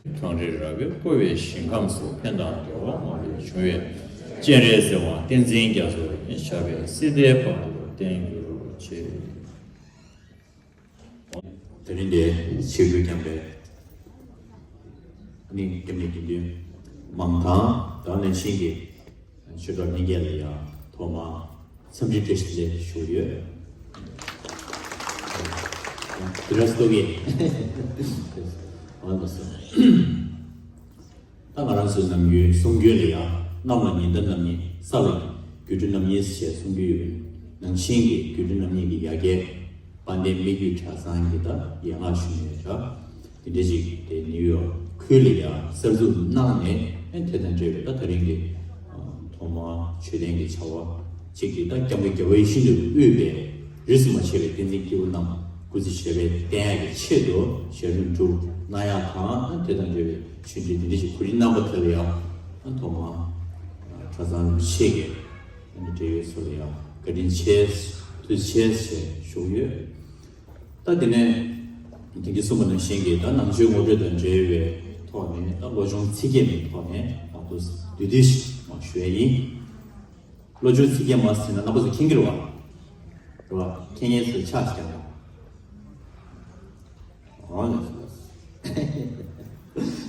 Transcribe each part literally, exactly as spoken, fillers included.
གངས་རི་ར་བས་བསྐོར་བའི་ཞིང་ཁམས་སུ། ཕན་དང་བདེ་བ་མ་ལུས་འབྱུང་བའི་སྤྱན་རས་གཟིགས་དབང་བསྟན་འཛིན་རྒྱ་མཚོ་ཡི། ཞབས་པད་སྲིད་མཐའི་བར་དུ་བརྟན་གྱུར་ཅིག། དེ་རིང་འདིར་ཆིབས་བསྒྱུར་བསྐྱངས་པའི་ནི་སྐྱབས་གནས་དགེ་འདུན་མང་དང་དེ་ནང་བཞིན་གྱི་ཆོས་གྲོགས་ལྷན་རྒྱས་ལ་ཡང་ཐོག་མར་འཚམས་འདྲི་བཀྲ་ཤིས་བདེ་ལེགས་ཞུ་གི་ཡོད། དེ་རིང་སྟོད་ཀྱི་འོན་ཏོ་སོ། ད་ང་རང་ཚོའི་ནམ་རྒྱུན་གསུང་རྒྱུན་ལ་ཡང་གནམ་ལ་ཉི་ཟླ་རྣམ་གཉིས། ས་ལ་སྒྱུ་འཕྲུལ་རྣམ་གཉིས་ཞེས་གསུང་རྒྱུ་ཡོད་པའི་ནང་བཞིན་གྱི་སྒྱུ་འཕྲུལ་རྣམ་གཉིས་ཀྱི་ཡ་གྱལ་དཔལ་ལྡན་སྨད་རྒྱུད་གྲྭ་ཚང་གི་ད་ཡན་ལག་ཞུ་ནས་འདྲ། དེ་འདྲ་ཞིག་དེ་ནིའུ་ཡོག་ཁུལ་ལ་ཡང་གསར་འཛུགས་གནང་ནས་དེ་དང་འབྲེལ་བའི་ད་དེ་རིང་གི་ཐོག་མར་ཆོས་ལྡན་གྱི་བྱ་བ་གཅིག་གིས་ད་སྐྱབས་མགོན་རྒྱལ་བ་ཡིད་བཞིན་དུ་དབུས་པའི་རིས་སུ་མ་ཆད་པའི་བསྟན་འཛིན་སྐྱེས་བུ་རྣམས་སྐུ་ཚེ་ཞབས་པད་བརྟན་ཡག་གི་ཆེད་དུ་ཞལ་རིམ་སྒྲུབ་གནང་ཡག་དང་དེ་དང་འབྲེལ་བའི་ཆོས་འབྲེལ་འདི་འདྲ་ཞིག་གོ་སྒྲིག་གནང་པ་དེ་ལ་ཡང་ཐོག་མར་གྲྭ་ཚང་ཆེ་གི་འབྲེལ་ཡོད་ཚོ་ལ་ཡང་བཀའ་དྲིན་ཆེ་ཐུགས་རྗེ་ཆེ་ཞེས་ཞུ་གི་ཡོད། ད་དེ་ནས་དེང་གི་གསུངས་པ་ནང་བཞིན་གྱི་ད་ནང་ཆོས་ངོ་སྤྲོད་དང་འབྲེལ་བའི་ཐོག་ནས་ད་བློ་སྦྱོང་ཚིག་བརྒྱད་མའི་ཐོག་ནས་མང་དུ་བསྡུས་བསྡུས་ཤིག་མར་ཞུ་ཡ་ཡིན། བློ་སྦྱོང་ཚིག་བརྒྱད་མ་ཟེར་ན་རྣམ་པ་ཚོ་མཁྱེན་གྱི་རེད་བ། རེད་བ། མཁྱེན་མཁན་ཚོས་ཕྱག་ཞིག་བརྐྱངས་དང་། འོ་ལགས་སོ།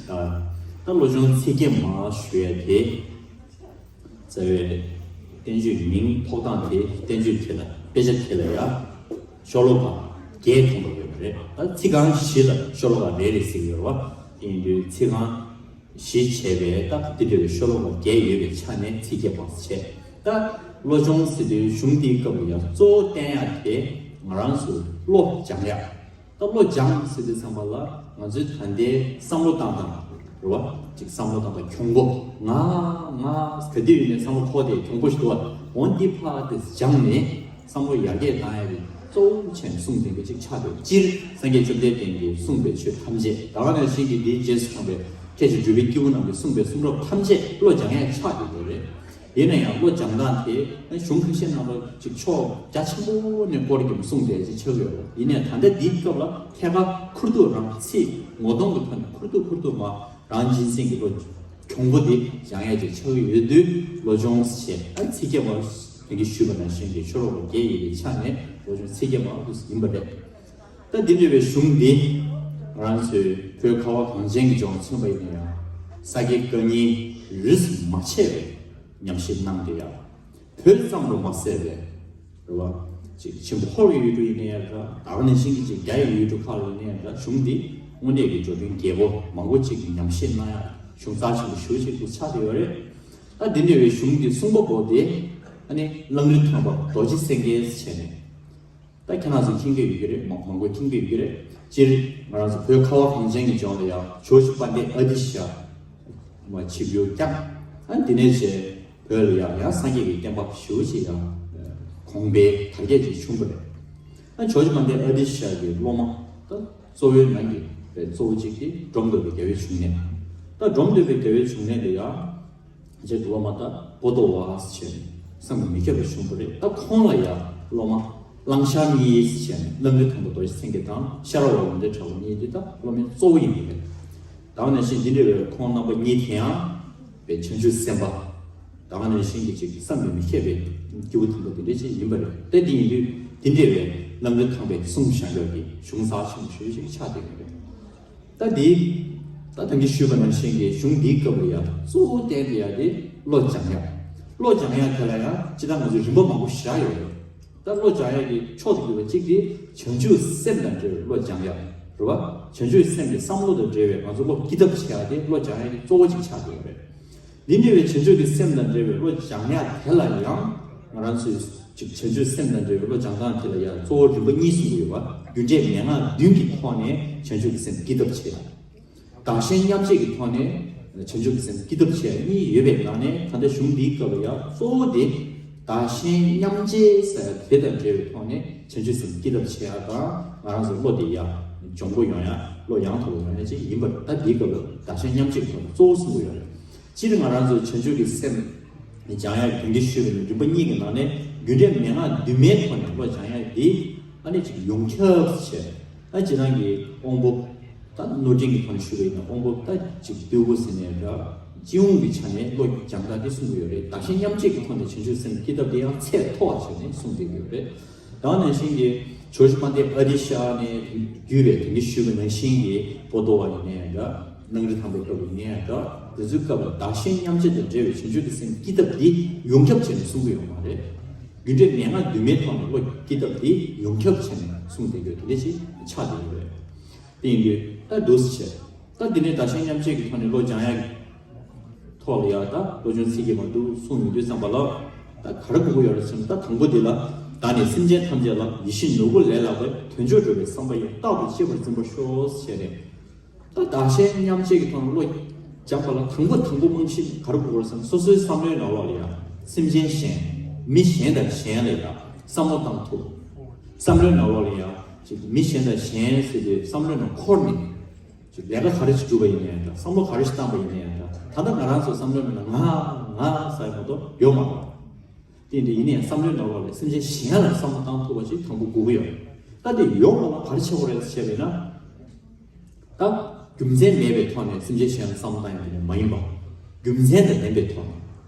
ད་ད་བློ་སྦྱོང་ཚིག་བརྒྱད་མ་ཞུ་ཡ་དེ། རྩ་བའི་བསྟན་བཅོས་མིང་ཐོགས་སྟངས་དེ་བསྟན་བཅོས་དེ་ལ་དཔེ་ཆ་དེ་ལ་ཡ། ཤོ་ལོ་ཀ་བརྒྱད་མཐོང་འདོད་ཡོད་པ་རེད། ད་ཚིག་རྐང་བཞི་ལ་ཤོ་ལོ་ཀ་རེ་རེ་ཟེར་གྱི་ཡོད་རེད་བ། དེ་ཡིན་དུས་ཚིག་རྐང་བཞི་བྱས་པའི་ད་དེ་འདྲ་བའི་ཤོ་ལོ་ཀ་བརྒྱད་ཡོད་པའི་ཆ་ནས་ཚིག་བརྒྱད་མ་བྱས། ད་བློ་སྦྱོང་ཟེར་དུས་གཞུང་འདིའི་སྐབས་ལ་ཡང་གཙོ་བོ་བསྟན་ཡག་དེ་ང་རང་ཚོའི་བློ་སྦྱང་ཡག་ད་བློ་སྦྱང་ཟེར་དུས་ཙམ་པ་ལ་ང་ཚོའི་ད་ལྟའི་བསམ་བློ་བཏང་སྟངས་རེད་བ། ཅིག་བསམ་བློ་བཏང་སྟངས་གྱོང་པོ་ང་ང་ག་དུས་ཡིན་ནའི་བསམ་བློ་འཁོར་དེ་གྱོང་པོ་ཞིག་འདུག་བ། འོ་འདི་ཕར་དེ་སྦྱངས་ནས། བསམ་བློ་ཡར་རྒྱས་བཏང་ཡ་གི་གཙོ་བོ་བྱས་ནས་གསུངས་ཟིན་པའི་ཅིག་ཆགས་འདུག་སྤྱིར་སངས་རྒྱས་བཅོམ་ལྡན་འདས་ཀྱིས་གསུངས་པའི་ཆོས་ཐམས་ཅད་ད་ག་ནང་བཞིན་གྱི་འདིའི་རྗེས་སུ་འབྲང་བའི་ཁྱད་ཆོས་སྒྲུབ་པའི་སྐྱེས་བུ་རྣམས་ཀྱིས་གསུངས་པའི་གསུང་རབ་ཐམས་ཅད་བློ་སྦྱང་ཡ་ཆགས་ཡོད་པ་རེད། ཡིན་ན་ཡང་བློ་སྦྱང་སྟངས་དེ་གཞུང་ཁ་ཤས་ནང་ལ་ཅིག་ཕྱོགས་རྒྱ་ཆེན་པོ་ནས་སྐོར་གྱིས་གསུངས་བསྡད་ཅིག་ཆགས་ཡོད་རེད། ཡིན་ནའི་ད་ལྟ་འདིའི་སྐབས་ལ་ཐད་ཀར་ཁུར་ཐུག་རང་ཚིག་ངོ་གདོང་གི་ཐོག་ནས་ཁུར་ཐུག་ཁུར་ཐུག་མ། རང་གཅེས་འཛིན་གྱི་བློ་གྱོང་པོ་དེ་སྦྱང་ཡ་ཅིག་ཆགས་ཀྱི་ཡོད་དུས་བློ་སྦྱོང་ཞེས་ཨ་ཚིག་བརྒྱད་པ་དེ་གི་ཞུས་པ་ནང་བཞིན་གྱི་ཤོ་ལོ་ཀ་བརྒྱད་ཡོད་པའི་ཆ་ནས་བློ་སྦྱོང་ཚིག་བརྒྱད་པ་དེ་ཡིན་པ་རེད། ད་འདི་འདྲ་བའི་གཞུང་འདི་ང་རང་ཚོའི་བོད་ཁ་བ་གངས་ཅན་གྱི་ལྗོངས་མཚོན་པ་ཡིན་ན་ཡང་ས་དགེ་བཀའ་རྙིང་རིས་མ་ཆད་པའི་ཉམས་ཞིབ་གནང་སྟེ་ཡང་བོད་ཙམ་དུ་མ་ཟད་པའི་རེད་བ། ཅིག་ཆེན་པོ་ཧོར་གྱི་ཡུལ་གྲུ་ཡིན་ན་ཡང་འདྲ། ད་ག་ནང་བཞིན་གྱི་ཅིག་རྒྱ་ཡི་ཡུལ་གྲུ་ཁག་ལ་ཡིན་ན་ཡང་འདྲ། གཞུང་འདི་དངོས་གནས་ཀྱི་འགྲོ་དོན་རྒྱས་པོ་མང་པོ་ཅིག་གི་ཉམས་ཞིབ་གནང་ཡ་གཞུང་རྩ་ཆེན་པོ་ཞེ་པོ་ཅིག་ཏུ་ཆགས་བསྡད་ཡོད་རེད། ད་འདི་འདྲ་བའི་གཞུང་འདི་གསུངས་པ་པོ་དེ་ཨ་ནི་གླང་རི་ཐང་པ་རྡོ་རྗེ་སེང་གེ་ཟེར་བྱས་ནས། ད་ཁྱེད་རང་ཚོ་མཁྱེན་གྱི་ཡོད་ཀྱི་རེད། མང་མང་པོ་མཁྱེན་གྱི་ཡོད་ཀྱི་རེད། སྤྱིར་ང་རང་ཚོ་བོད་ཁ་བ་གངས་ཅན་གྱི་ལྗོངས་ལ་ཡང་ཇོ་བོ་རྗེ་དཔལ་ལྡན་ཨ་ཏི་ཤ་མ་ཆིབས་བསྒྱུར་བསྐྱངས། ཨ་འདི་ནས་བྱས་བོད་ལ་ཡང་ཡང་སངས་རྒྱས་ཀྱི་བསྟན་པ་ཞེ་པོ་ཅིག་ཡང་གོང་འཕེལ་དར་རྒྱས་ཅིག་བྱུང་བ་རེད། ཨ་ཇོ་བོ་རྗེ་དཔལ་ལྡན་ཨ་ཏི་ཤ་གི་སློབ་མ་ད་གཙོ་བོའི་ནང་གི་དཔེ་གཙོ་བོ་གཅིག་དེ་འབྲོམ་སྟོན་པའི་རྒྱལ་བའི་འབྱུང་གནས། ད་འབྲོམ་སྟོན་པའི་རྒྱལ་བའི་འབྱུང་གནས་ལ་ཡང་རྗེ་སློབ་མ་ད་པོ་ཏོ་བ་ཟེར་བྱས་ནས་བསམ་གྱིས་མི་ཁྱབ་པ་བྱུང་བ་རེད། ད་ཁོང་ལ་ཡང་སློབ་མ་གླང་ཤར་གཉིས་ཟེར་བྱས་ནས་གླང་རི་ཐང་པ་རྡོ་རྗེ་སེང་གེ་དང་ཤ་ར་བ་ལུང་བསྟན་གྲགས་པ་གཉིས་འདི་ད་སློབ་མའི་གཙོ་བོ་ཡིན་པ་རེད། ད་ག་ནང་བཞིན་འདི་འདྲ་བའི་ཁོང་རྣམ་པ་གཉིས་དེ་ཡང་བའི་བྱང་ཆུབ་སེམས་དཔའ། ད་ག་ནང་བཞིན་གྱི་ཅིག་བསམ་གྱིས་མི་ཁྱབ་པའི་སྐྱེས་བུ་དམ་པ་འདི་འདྲ་ཅིག་ཡིན་པ་རེད། ད་འདི་ཡིན་དུས་འདི་འདྲ་བའི་གླང་རི་ཐང་པའི་གསུང་བཞག་ཡག་གི་གཞུང་རྩ་ཆེན་པོ་ཞེ་པོ་ཅིག་ཆགས་བསྡད་ཡོད་རེད། ད་འདི་ད་ད་གིན་ཞུས་པ་ནང་བཞིན་གྱི་གཞུང་འདིའི་སྐབས་ལ་ཡང་གཙོ་བོ་བསྟན་ཏེ་ཡག་དེ་བློ་སྦྱང་ཡག་བློ་སྦྱང་ཡག་དེ་ལ་ཡང་ཅི་ལྟར་ང་ཚོས་རིམ་པ་མང་པོ་བཞག་ཡོད་རེད། ད་བློ་སྦྱང་ཡག་གི་མཆོག་ཏུ་གྱུར་པ་གཅིག་དེ་བྱང་ཆུབ་སེམས་དང་འབྲེལ་བའི་བློ་སྦྱང་ཡག་རེད་བ། བྱང་ཆུབ་སེམས་ཀྱི་བསམ་བློ་དང་འབྲེལ་བའི་ང་ཚོ་བློ་སྐྱིད་ཐབས་བྱེད་ཡག་དེ་བློ་སྦྱང་ཡག་གི་གཙོ་བོ་གཅིག་ཆགས་ཡོད་རེད། འདི་འདྲ་བའི་བྱང་ཆུབ་ཀྱི་སེམས་དང་འབྲེལ་བའི་བློ་སྦྱང་ཡག་དེ་ལ་ཡང་ང་རང་ཚོས་ཅིག་བྱང་ཆུབ་སེམས་དང་འབྲེལ་བའི་བློ་སྦྱང་སྟངས་དེ་ལ་ཡང་གཙོ་བོ་རིམ་པ་གཉིས་གསུངས་ཀྱི་ཡོད་པ། རྒྱུ་འབྲས་མན་ངག་བདུན་གྱི་ཐོག་ནས་བྱང་ཆུབ་ཀྱི་སེམས་སྐྱིད་ཐབས་བྱེད། བདག་གཞན་མཉམ་བརྗེ་གི་ཐོག་ནས་བྱང་ཆུབ་ཀྱི་སེམས་སྐྱིད་ཐབས་བྱེད་ཡག་གཉིས་ཡོད་པའི་ནང་ནས་ད་ལྟ་གཞུང་འདིའི་སྐབས་ལ་ཡང་གཙོ་བོ་དེ་བདག་གཞན་མཉམ་བརྗེ་ཟེར་དེ་དང་འབྲེལ་བའི་ཐོག་ནས་བྱང་ཆུབ་སེམས་སྐྱིད་ཐབས་བྱེད་ཡག་དང་ང་རང་ཚོ་བློ་དེ་ཡང་འཇོང་པོ་ཡོང་ཡག་བློ་ཡང་དུ་ཡོང་ཡག་ཅིག་ཡིན་པར་ད་འདིའི་སྐབས་ལ་བདག་གཞན་མཉམ་བརྗེ་གི་ཐོག་ནས་གཙོ་བོ་གསུང་གི་ཡོད་རེད། སྤྱིར་ང་རང་ཚོ་བྱང་ཆུབ་ཀྱི་སེམས་སྦྱང་ཡག་གི་དོན་གྱིས་ཞུས་པ་ནི་རིམ་པ་གཉིས་ཀྱི་ནང་ནས་རྒྱུ་འབྲས་མན་ངག་བདུན་མའི་ཐོག་ནས་བློ་སྦྱང་ཡག་འདི་ཨ་ནི་ཅིག་ཡོངས་ཁྱབ་བྱས། ཨ་སྤྱིར་བཏང་གི་དབང་པོ་ ད་ནོར་འཁྲུལ་གྱི་ཐོག་ནས་ཞུས་པ་ཡིན་ན་དབང་པོ་ད་ཅིག་བདུད་པོ་ཟེར་ནས་འདྲ། སྤྱི་ཡོངས་ཀྱི་ཆ་ནས་བློ་སྦྱང་སྟངས་དེ་གསུང་གི་ཡོད་རེད། བདག་གཞན་མཉམ་བརྗེ་གི་ཐོག་ནས་བྱང་ཆུབ་སེམས་སྐྱེ་ཐབས་དེ་ཡང་ཚད་མཐོ་བ་བྱས་ནས་གསུངས་བསྡད་ཀྱི་ཡོད་རེད། ད་ནང་བཞིན་གྱི་ཇོ་བོ་རྗེ་དཔལ་ལྡན་ཨ་ཏི་ཤ་ནས་བརྒྱུད་པའི་དེང་གི་ཞུས་པ་ནང་བཞིན་གྱི་པོ་ཏོ་བ་ཡིན་ནའི་འདྲ། སྣང་རིས་ཐང་པའི་སྐབས་ཡིན་ནའི་འདྲ། དེ་ཚོའི་སྐབས་ལ་བདག་གཞན་མཉམ་བརྗེ་དང་འབྲེལ་བའི་བྱང་ཆུབ་ཀྱི་སེམས་སྐྱེ་ཐབས་འདི་ཡོངས་ཁྱབ་བྱས་ནས་གསུང་གི་ཡོད་མ་རེད། རྒྱུ་འབྲས་མན་ངག་བདུན་མའི་ཐོག་ནས་བློ་སྐྱེ་ཐབས་འདི་ཡོངས་ཁྱབ་བྱས་ནས་གསུངས་བསྡད་ཡོད། དེ་འདྲ་ཞིག་ཆགས་བསྡད་ཡོད་རེད། དེ་ཡིན་དུས་ད་འདུག་སེ་བྱས། ད་འདི་ནས་བདག་གཞན་མཉམ་བརྗེ་གི་ཐོག་ནས་བློ་སྦྱང་ཡག་གི་ཐོག་ལ་ཡ་ད་བློ་སྦྱོང་ཚིག་གི་མ་འདུག་གསུངས་ཡོང་དུས་ཙམ་པ་ལ། ད་ག་རེ་དགོས་ཀྱི་ཡོད་རེད་ཟེར་ན། ད་དང་པོ་འདི་ལ་བདག་ནི་སེམས་ཅན་ཐམས་ཅད་ལ། ཡིད་བཞིན་ནོར་བུ་ལས་ལྷག་པའི། དོན་མཆོག་སྒྲུབ་པའི་བསམ་པ་ཡིས། རྟག་ཏུ་གཅེས་པར་འཛིན་པར་ཤོག་ཟེར་ནས། ད་བདག་གཞན་མཉམ་བརྗེ་གི་ཐོག་ནས་བློ་སྦྱངས་པ་ལ་དང་པོ་དང་པོ་རྨང་གཞི་ག་རེ་དགོས་རེད་ཟེར་ན། སོ་སོའི་བསམ་བློའི་ནང་ལོགས་ལ་ཡ་སེམས་ཅན་གཞན། མི་གཞན་དང་གཞན་ལ་ཡ་བསམ་བློ་བཏང་ཐུབ། བསམ་བློའི་ནང་ལོགས་ལ་ཡ་ཅིག་མི་གཞན་དང་གཞན་ཟེར་དུས་བསམ་བློའི་ནང་འཁོར་ནས། ཅིག་ལས་ཀ་ག་རེ་ཞིག་སྒྲུབ་པ་ཡིན་ནའི་འདྲ། བསམ་བློ་ག་རེ་ཞིག་བཏང་པ་ཡིན་ནའི་འདྲ། ད་ལྟ་ང་རང་ཚོ་བསམ་བློའི་ནང་ང་ང་ཟེར་མ་གཏོགས་ཡོད་མ་རེད། དེ་འདྲ་ཡིན་ནའི་བསམ་བློའི་ནང་ལོགས་ལ་སེམས་ཅན་གཞན་ལ་བསམ་བློ་བཏང་ཐུབ་པ་ཞིག་དང་པོ་དགོས་ཀྱི་ཡོད། ད་དེ་ཡོང་བ་ལ་ག་རེ་བྱེད་དགོས་རེད་ཟེར་བྱས་པ་ཡིན་ན། ད་རྒྱུ་མཚན་མེད་པའི་ཐོག་ནས་སེམས་ཅན་གཞན་ལ་བསམ་བློ་བཏང་ཡག་དེ་ནི་མ་ཡིན་པ། རྒྱུ་མཚན་དང་ལྡན་པའི་ཐོག་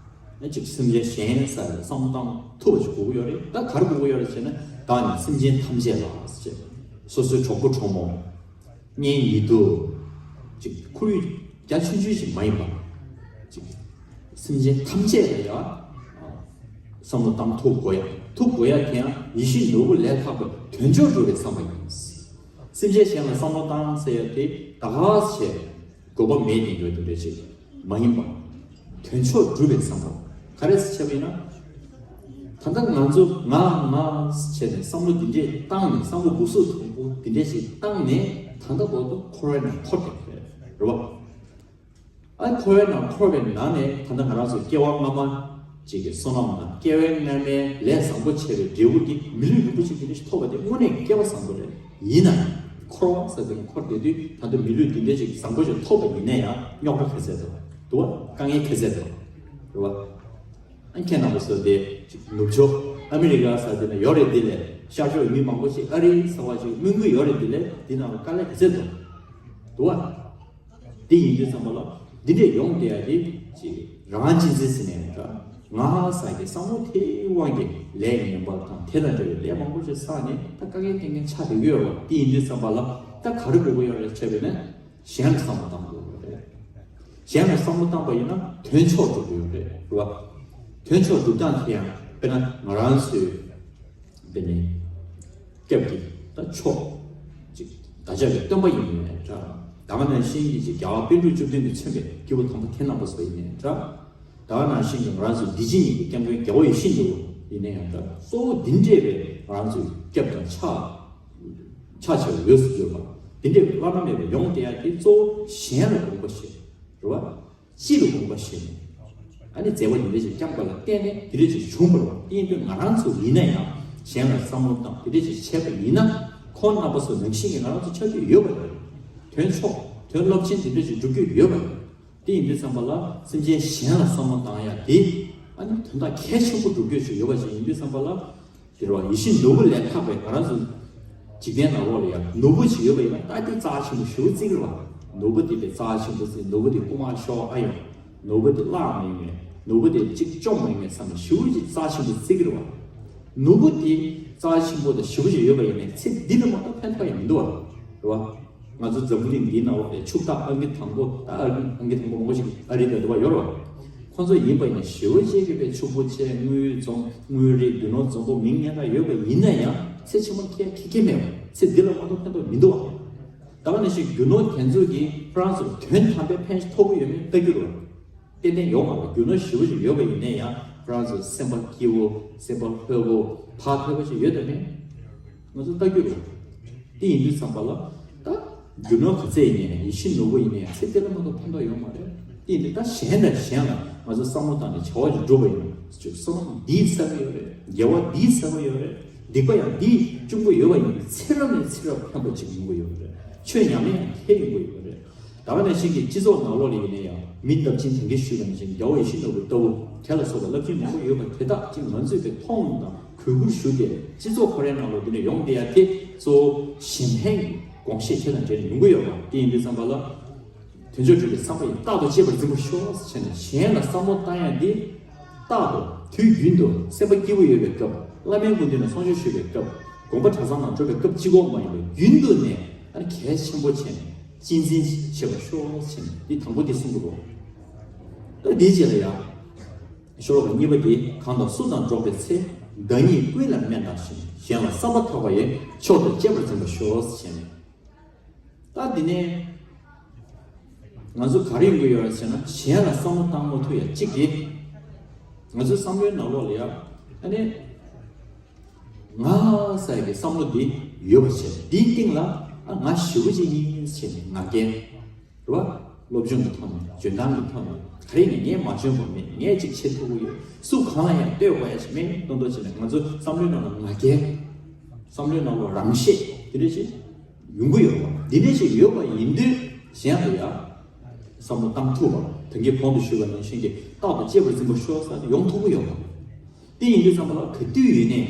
ནས་ཅིག་སེམས་ཅན་གཞན་ཟེར་བསམ་བློ་བཏང་ཐུབ་པ་ཞིག་དགོས་ཀྱི་ཡོད་རེད། ད་ག་རེ་དགོས་ཀྱི་ཡོད་རེད་ཟེར་ན། བདག་ནི་སེམས་ཅན་ཐམས་ཅད་ལ་ཟེར། སོ་སོའི་གྲོགས་པོ་གྲོགས་མོ། གཉེན་ཉེ་དུ། ཅིག་ཁོར་ཡུག་རྒྱ་ཆུང་ཆུང་ཞིག་མ་ཡིན་པ། ཅིག་སེམས་ཅན་ཐམས་ཅད་ལ་ཡང་བསམ་བློ་བཏང་ཐུབ་དགོས་ཡ། ཐུབ་དགོས་ཡ་དེ་ཡང་ཡིད་བཞིན་ནོར་བུ་ལས་ལྷག་པའི་དོན་མཆོག་སྒྲུབ་པའི་བསམ་པ་ཡིན། སེམས་ཅན་གཞན་ལ་བསམ་བློ་བཏང་ཟེར་ཡ་དེ་ད་ག་ཟེ་བྱས་དགོས་པ་མེད་དེ་འགྲོ་དེ་འདྲ་ཅིག་མ་ཡིན་པ། དོན་མཆོག་སྒྲུབ་པའི་བསམ་པ། ག་རེ་ཟེར་བྱས་པ་ཡིན་ན། ད་ལྟ་ང་ཚོ་ང་ང་བྱས་ནས་བསམ་བློ་འདི་འདྲས་བཏང་ནས། བསམ་བློ་འགོ་གཟུགས་དང་པོ་འདི་འདྲས་ཞིག་བཏང་ནས། ད་ལྟ་བར་དུ་འཁོར་བའི་ནང་འཁོར་བསྡད་པ་རེད། རེད་བ། ཨ་འཁོར་བའི་ནང་འཁོར་བའི་ནང་ནས་ད་ལྟ་ང་རང་ཚོ་སྐྱེ་བ་སྔ་མ་ཅིག་གི་བསོད་ནམས་དང་། སྐྱེ་བ་སྔ་མའི་ལས་བཟང་པོ་བྱས་པའི་འབྲས་བུ་འདི་མི་ལུས་རིན་པོ་ཆེ་འདི་འདྲ་ཞིག་ཐོབ་པ་དེ་དངོས་གནས་སྐལ་བ་བཟང་པོ་རེད། ཡིན་ན་ཡང་འཁོར་བ་ཟེར་དེ་འཁོར་བསྡད་དུས། ད་དུང་མི་ལུས་འདི་འདྲ་ཞིག་བཟང་པོ་ཞིག་ཐོབ་པ་ཡིན་ན་ཡང་རྙོག་དྲ་ག་ཚད་འདུག་འདུག་བ། དཀའ་ངལ་ག་ཚད་འདུག་རེད་བ། ཨ་ཁྱེད་རྣམ་པ་ཚོ་དེ་ཅིག་ནུབ་ཕྱོགས་ཨ་མི་རི་ཀ་ཟེར་དེ་ན་ཡོད་རེད། འདི་ལས་ཤར་ཕྱོགས་མི་མང་པོ་ཞིག་ཨ་རི་ཟེར་བ་ཞིག་སྨོན་གྱི་ཡོད་རེད། འདི་ལས་འདི་ནང་ལ་དཀའ་ལས་ག་ཚད་འདུག་འདུག་བ། དེ་ཡིན་དུས་ཙམ་པ་ལ་འདི་འདྲས་ཡོང་བསྡད་ཡ་དེ་ཅིག་རང་གཅེས་འཛིན་ཟེར་ནས་འདྲ། ང་ཟེར་གྱི་བསམ་བློ་དེའི་དབང་གིས་ལས་ངན་པ་དང་དེ་དང་འདྲ་བའི་ལས་མང་པོ་ཞིག་བསགས་ནས་ད་དཀའ་ངལ་རྐྱེན་ངན་ཆགས་བསྡད་ཀྱི་ཡོད་རེད་བ། དེ་ཡིན་དུས་ཙམ་པ་ལ་ད་ག་རེ་དགོས་ཀྱི་ཡོད་རེད་བྱས་པས་ན། གཞན་ལ་བསམ་བློ་བཏང་དགོས་ཀྱི་ཡོད་རེད། གཞན་ལ་བསམ་བློ་བཏང་པ་ཡིན་ན་དོན་མཆོག་སྒྲུབ་ཀྱི་ཡོད་རེད། རེད་བ། དོན་མཆོག་སྒྲུབ་སྟངས་དེ་ཡང་དཔེར་ན་ང་རང་ཚོའི་དཔེ་ནི་སྐྱབས་ཀྱི་ད་མཆོག་ཅིག་བདག་ཅག་གི་སྟོན་པ་ཡིན་ནའི་འདྲ། ད་ག་ནང་བཞིན་གྱི་ཅིག་རྒྱལ་བ་པཎ་གྲུབ་བཅུ་བདུན་གྱིས་མཚོན་པའི་སྐྱེས་བུ་དམ་པ་དེ་རྣམ་པ་ཚོ་ཡིན་ནའི་འདྲ། ད་ག་ནང་བཞིན་གྱི་ང་རང་ཚོ་འདི་ཕྱི་གཉིས་ཀྱི་སྐྱབས་མགོན་རྒྱལ་བ་ཡིད་བཞིན་ནོར་བུ་ཡིན་ནའི་ཡང་འདྲ། གཙོ་བོ་འདི་འདྲས་པའི་ང་རང་ཚོའི་སྐྱབས་དང་ཕྱག་ཕྱག་ཕྱི་འོས་སུ་ཡོད་པ། དེ་འདྲའི་བླ་ན་མེད་པ་ཡོང་བསྡད་ཡ་དེ་གཙོ་བོ་གཞན་ལ་དགོངས་པ་བཞེས། རེད་བ། སྤྱི་ལ་དགོངས་པ་བཞེས་ནས། ཨ་ནི་མཛད་པ་འདི་འདྲ་ཞིག་བསྐྱངས་པ་ལ་བརྟེན་ནས་འདི་འདྲ་ཞིག་བྱུང་བ་རེད་བ། དེ་ཡིན་དུས་ང་རང་ཚོ་ཡིན་ན་ཡང་གཞན་ལ་བསམ་བློ་བཏང་འདི་འདྲ་ཞིག་བྱས་པ་ཡིན་ན། ཁོང་རྣམ་པ་ཚོ་ནང་བཞིན་གྱི་ང་རང་ཚོ་ཆགས་རྒྱུ་ཡོད་པ་རེད། དོན་མཆོག་དོན་རླབས་ཆེན་འདི་འདྲ་ཞིག་སྒྲུབ་རྒྱུ་ཡོད་པ་རེད། དེ་ཡིན་དུས་ཙམ་པ་ལ་སེམས་ཅན་གཞན་ལ་བསམ་བློ་བཏང་ཡ་དེ་ཨ་ནི་དོན་དག་གལ་ཆེན་པོ་སྒྲུབ་རྒྱུ་ཞིག་ཡོད་པ་ཞིག་ཡིན་དུས་ཙམ་པ་ལ། དེ་རེད་བ། ཡིད་བཞིན་ནོར་བུ་ལས་ལྷག་པའི་ང་རང་ཚོ་འཇིག་རྟེན་ནང་ལོགས་ལ་ཡང་ནོར་བུ་ཞིག་ཡོད་པ་ཡིན་ན་ད་དེ་རྩ་ཆེན་པོ་ཞེ་པོ་བརྩི་གི་རེད་བ། ནོར་བུ་དེ་དཔེ་རྩ་ཆེན་པོ་བརྩི། ནོར་བུ་དེ་རྐུ་མ་ཤོར་ཨ་ཡོང་། ནོར་བུ་དེ་བརླག་མ་ཡོང་ངེས། ནོར་བུ་དེ་གཅིག་བཅོམ་མ་ཡོང་ངེས་བསམ་ནས་ཞེ་པོ་ཅིག་རྩ་ཆེན་པོ་བརྩི་གི་རེད་བ། ནོར་བུ་དེ་རྩ་ཆེན་པོ་དང་ཞེ་པོ་ཅིག་ཡོད་པ་ཡིན་ནའི་ཚེ་འདི་ལ་མ་གཏོགས་ཕན་ཐོགས་ཡང་མི་འདུག་བ། རེད་བ། ང་ཚོ་འཛམ་བུ་གླིང་འདིའི་ནང་ལོགས་ལ་ཕྱུག་བདག་ཨང་ཀི་དང་པོ། ད་ཨང་ཀི་ཨང་ཀི་དང་པོ་མང་པོ་ཞིག་ཨ་རི་དང་འདི་པར་ཡོད་རེད་བ། ཁོང་ཚོ་ཡིན་པ་ཡིན་ན་ཞེ་པོ་ཅིག་གི་དཔེ་ཕྱུག་པོ་བྱས། དངུལ་འཛོམས། དངུལ་རིགས་རྒྱུ་ནོར་འཛོམས་པོ་མིང་སྙན་གྲགས་ཡོད་པ་ཡིན་ན་ཡང་ཚེ་ཕྱི་མ་ཁེ་ཁེ་ཁེ་མེད་པ། ཚེ་འདི་ལ་མ་གཏོགས་ཕན་ཐོགས་མི་འདུག་བ། ད་ག་ནང་བཞིན་རྒྱུ་ནོར་དེ་ཚོ་གིས་ཁོ་རང་ཚོར་དོན་དམ་པའི་ཕན་ཐོགས་ཀྱི་ཡོད་མེད་ལྟ་རྒྱུ་རེད་བ། ཏན་ཏན་ཡོད་མ་རེད། རྒྱུ་ནོར་ཞེ་པོ་ཅིག་ཡོད་པ་ཡིན་ན་ཡང་ཁོ་རང་ཚོ་སེམས་པ་སྐྱིད་པོ། སེམས་པ་ལྷོད་པོ། བག་ཕེབས་པོ་ཅིག་ཡོད་དམ་མེད། ང་ཚོ་ལྟ་རྒྱུ་རེད། དེ་ཡིན་དུས་ཙམ་པ་ལ་ད་རྒྱུ་ནོར་ག་ཚད་ཡིན་ནའི་ཡིད་བཞིན་ནོར་བུ་ཡིན་ནའི་ཚེ་འདི་ལ་མ་གཏོགས་ཕན་ཐོགས་ཡོད་མ་རེད། དེ་ཡིན་དུས་ད་གཞན་དང་གཞན་ལ་ང་ཚོ་བསམ་བློ་བཏང་ནས་བྱ་བ་ཅིག་སྒྲུབ་པ་ཡིན་ན། བསོད་ནམས་འདིས་བསགས་ཀྱི་ཡོད་རེད། དགེ་བ་འདིས་བསགས་ཀྱི་ཡོད་རེད། སྡིག་པ་ཡང་འདིས་བསྐྱུང་གི་ཡོད་པ་ཡིན་ན་ཚེ་རབས་ནས་ཚེ་རབས་ཕན་པ་ཅིག་ཡོང་གི་ཡོད་རེད། ཆོས་ཉམས་ལེན་ཡང་ཁེ་ཡོང་གི་ཡོད་རེད། ད་ག་ནང་བཞིན་གྱི་སྤྱི་ཚོགས་ནང་ལོགས་ལ་ཡིན་ན་ཡང་མི་རླབས་ཆེན་དེང་གི་ཞུས་པ་ནང་བཞིན་རྒྱལ་བ་ཡིད་བཞིན་ནོར་བུ་ལྟ་བུ་དེ་ལ་སོགས་པ་རླབས་ཆེན་མང་པོ་ཡོད་པ་དེ་དག་ཅིག་ང་ཚོས་དེ་མཐོང་དང་གུས་བཀུར་ཞུ་སྟེ་སྤྱི་ཚོགས་ཁོ་རའི་ནང་ལོགས་འདི་ནས་ཡོང་བསྡད་ཡ་དེ་གཙོ་བོ་གཞན་ཕན་གྱི་ དགོངས་བཞེས་ཁྱེད་དང་འབྲེལ་ནས་ཡོང་གི་ཡོད་པ་དེ་ཡིན་དུས་ཙམ་པ་ལ། དོན་མཆོག་སྒྲུབ་པའི་བསམ་པ་ཡིས། རྟག་ཏུ་གཅེས་པར་འཛིན་པར་ཤོག་ཟེར་ནས་གཞན་ལ་བསམ་བློ་བཏང་ཡ་འདི། རྟག་ཏུ་དུས་རྒྱུན་དུ་སེམས་པ་སྐྱིད་པོ་ཡོད་པའི་སྐབས། བླ་མའི་སྐུ་མདུན་ལ་གསུང་ཆོས་ཞུ་བའི་སྐབས། དགོན་པ་གྲྭ་ཚང་ནང་འགྲོ་བའི་སྐབས་གཅིག་པོ་མ་ཡིན་པར་རྒྱུན་དུ་ནས་ཨ་ནི་གལ་ཆེན་པོ་བྱས་ནས་གཅེས་འཛིན་བྱེད་པར་ཤོག་ཟེར་ནས་འདི་དང་པོ་འདི་གསུང་གི་འདུག་ད་འདིའི་རྗེས་ལ་ཡང་། ཤོ་ལོ་ཀ་གཉིས་པ་འདི། གང་དང་སུ་དང་འགྲོགས་པའི་ཚེ། བདག་ཉིད་ཀུན་ལ་དམན་བརྟགས་ཤིང་། གཞན་ལ་བསམ་པ་ཐག་པ་ཡིས། མཆོག་ཏུ་གཅེས་པར་འཛིན་པར་ཤོག་ཟེར་ནས། ད་འདི་ནས་ང་ཚོ་ག་རེ་ཡོང་གི་ཡོད་རེད་ཟེར་ན། གཞན་ལ་བསམ་བློ་བཏང་མ་ཐུབ་ཡ་གཅིག་དེ། ང་ཚོའི་བསམ་བློའི་ནང་ལོགས་ལ་ཡ་ཨ་ནི་ང་ཟེར་གྱི་བསམ་བློ་འདི་ཡོད་པ་བྱས། འདིའི་སྟེང་ལ་ཨ་ང་ཞེ་པོ་ཅིག་ཡིན་ཟེར་ནས་ང་རྒྱལ། རེད་བ། སློབ་སྦྱོང་གི་ཐོག་ནས། འཇོན་ཐང་གི་ཐོག་ནས། ག་རེ་ནས་ངས་མ་འཇོན་པ་མེད། ངས་ཅིག་བྱེད་ཐུབ་ཀྱི་ཡོད། སུ་གང་ལ་ཡང་ལྟོས་དགོས་ཡ་ཞིག་མེད། མདོར་བསྡུས་བྱས་ན་ང་ཚོ་བསམ་བློའི་ནང་ལ་ང་རྒྱལ། བསམ་བློའི་ནང་ལ་རང་ཤེད་དེ་འདྲ་ཞིག་ཡོང་གི་ཡོད་པ། འདི་འདྲ་ཞིག་ཡོད་པ་ཡིན་དུས་གཞན་ལ་ཡ་བསམ་བློ་བཏང་ཐུབ་པ། ད་གིན་གོང་དུ་ཞུས་པ་ནང་བཞིན་གྱི་རྟག་ཏུ་གཅེས་པར་འཛིན་པར་ཤོག་ཟེར་ཡོང་ཐུབ་ཀྱི་ཡོད་པ། དེ་ཡིན་དུས་ཙམ་པ་ལ་ག་དུས་ཡིན་ནའི་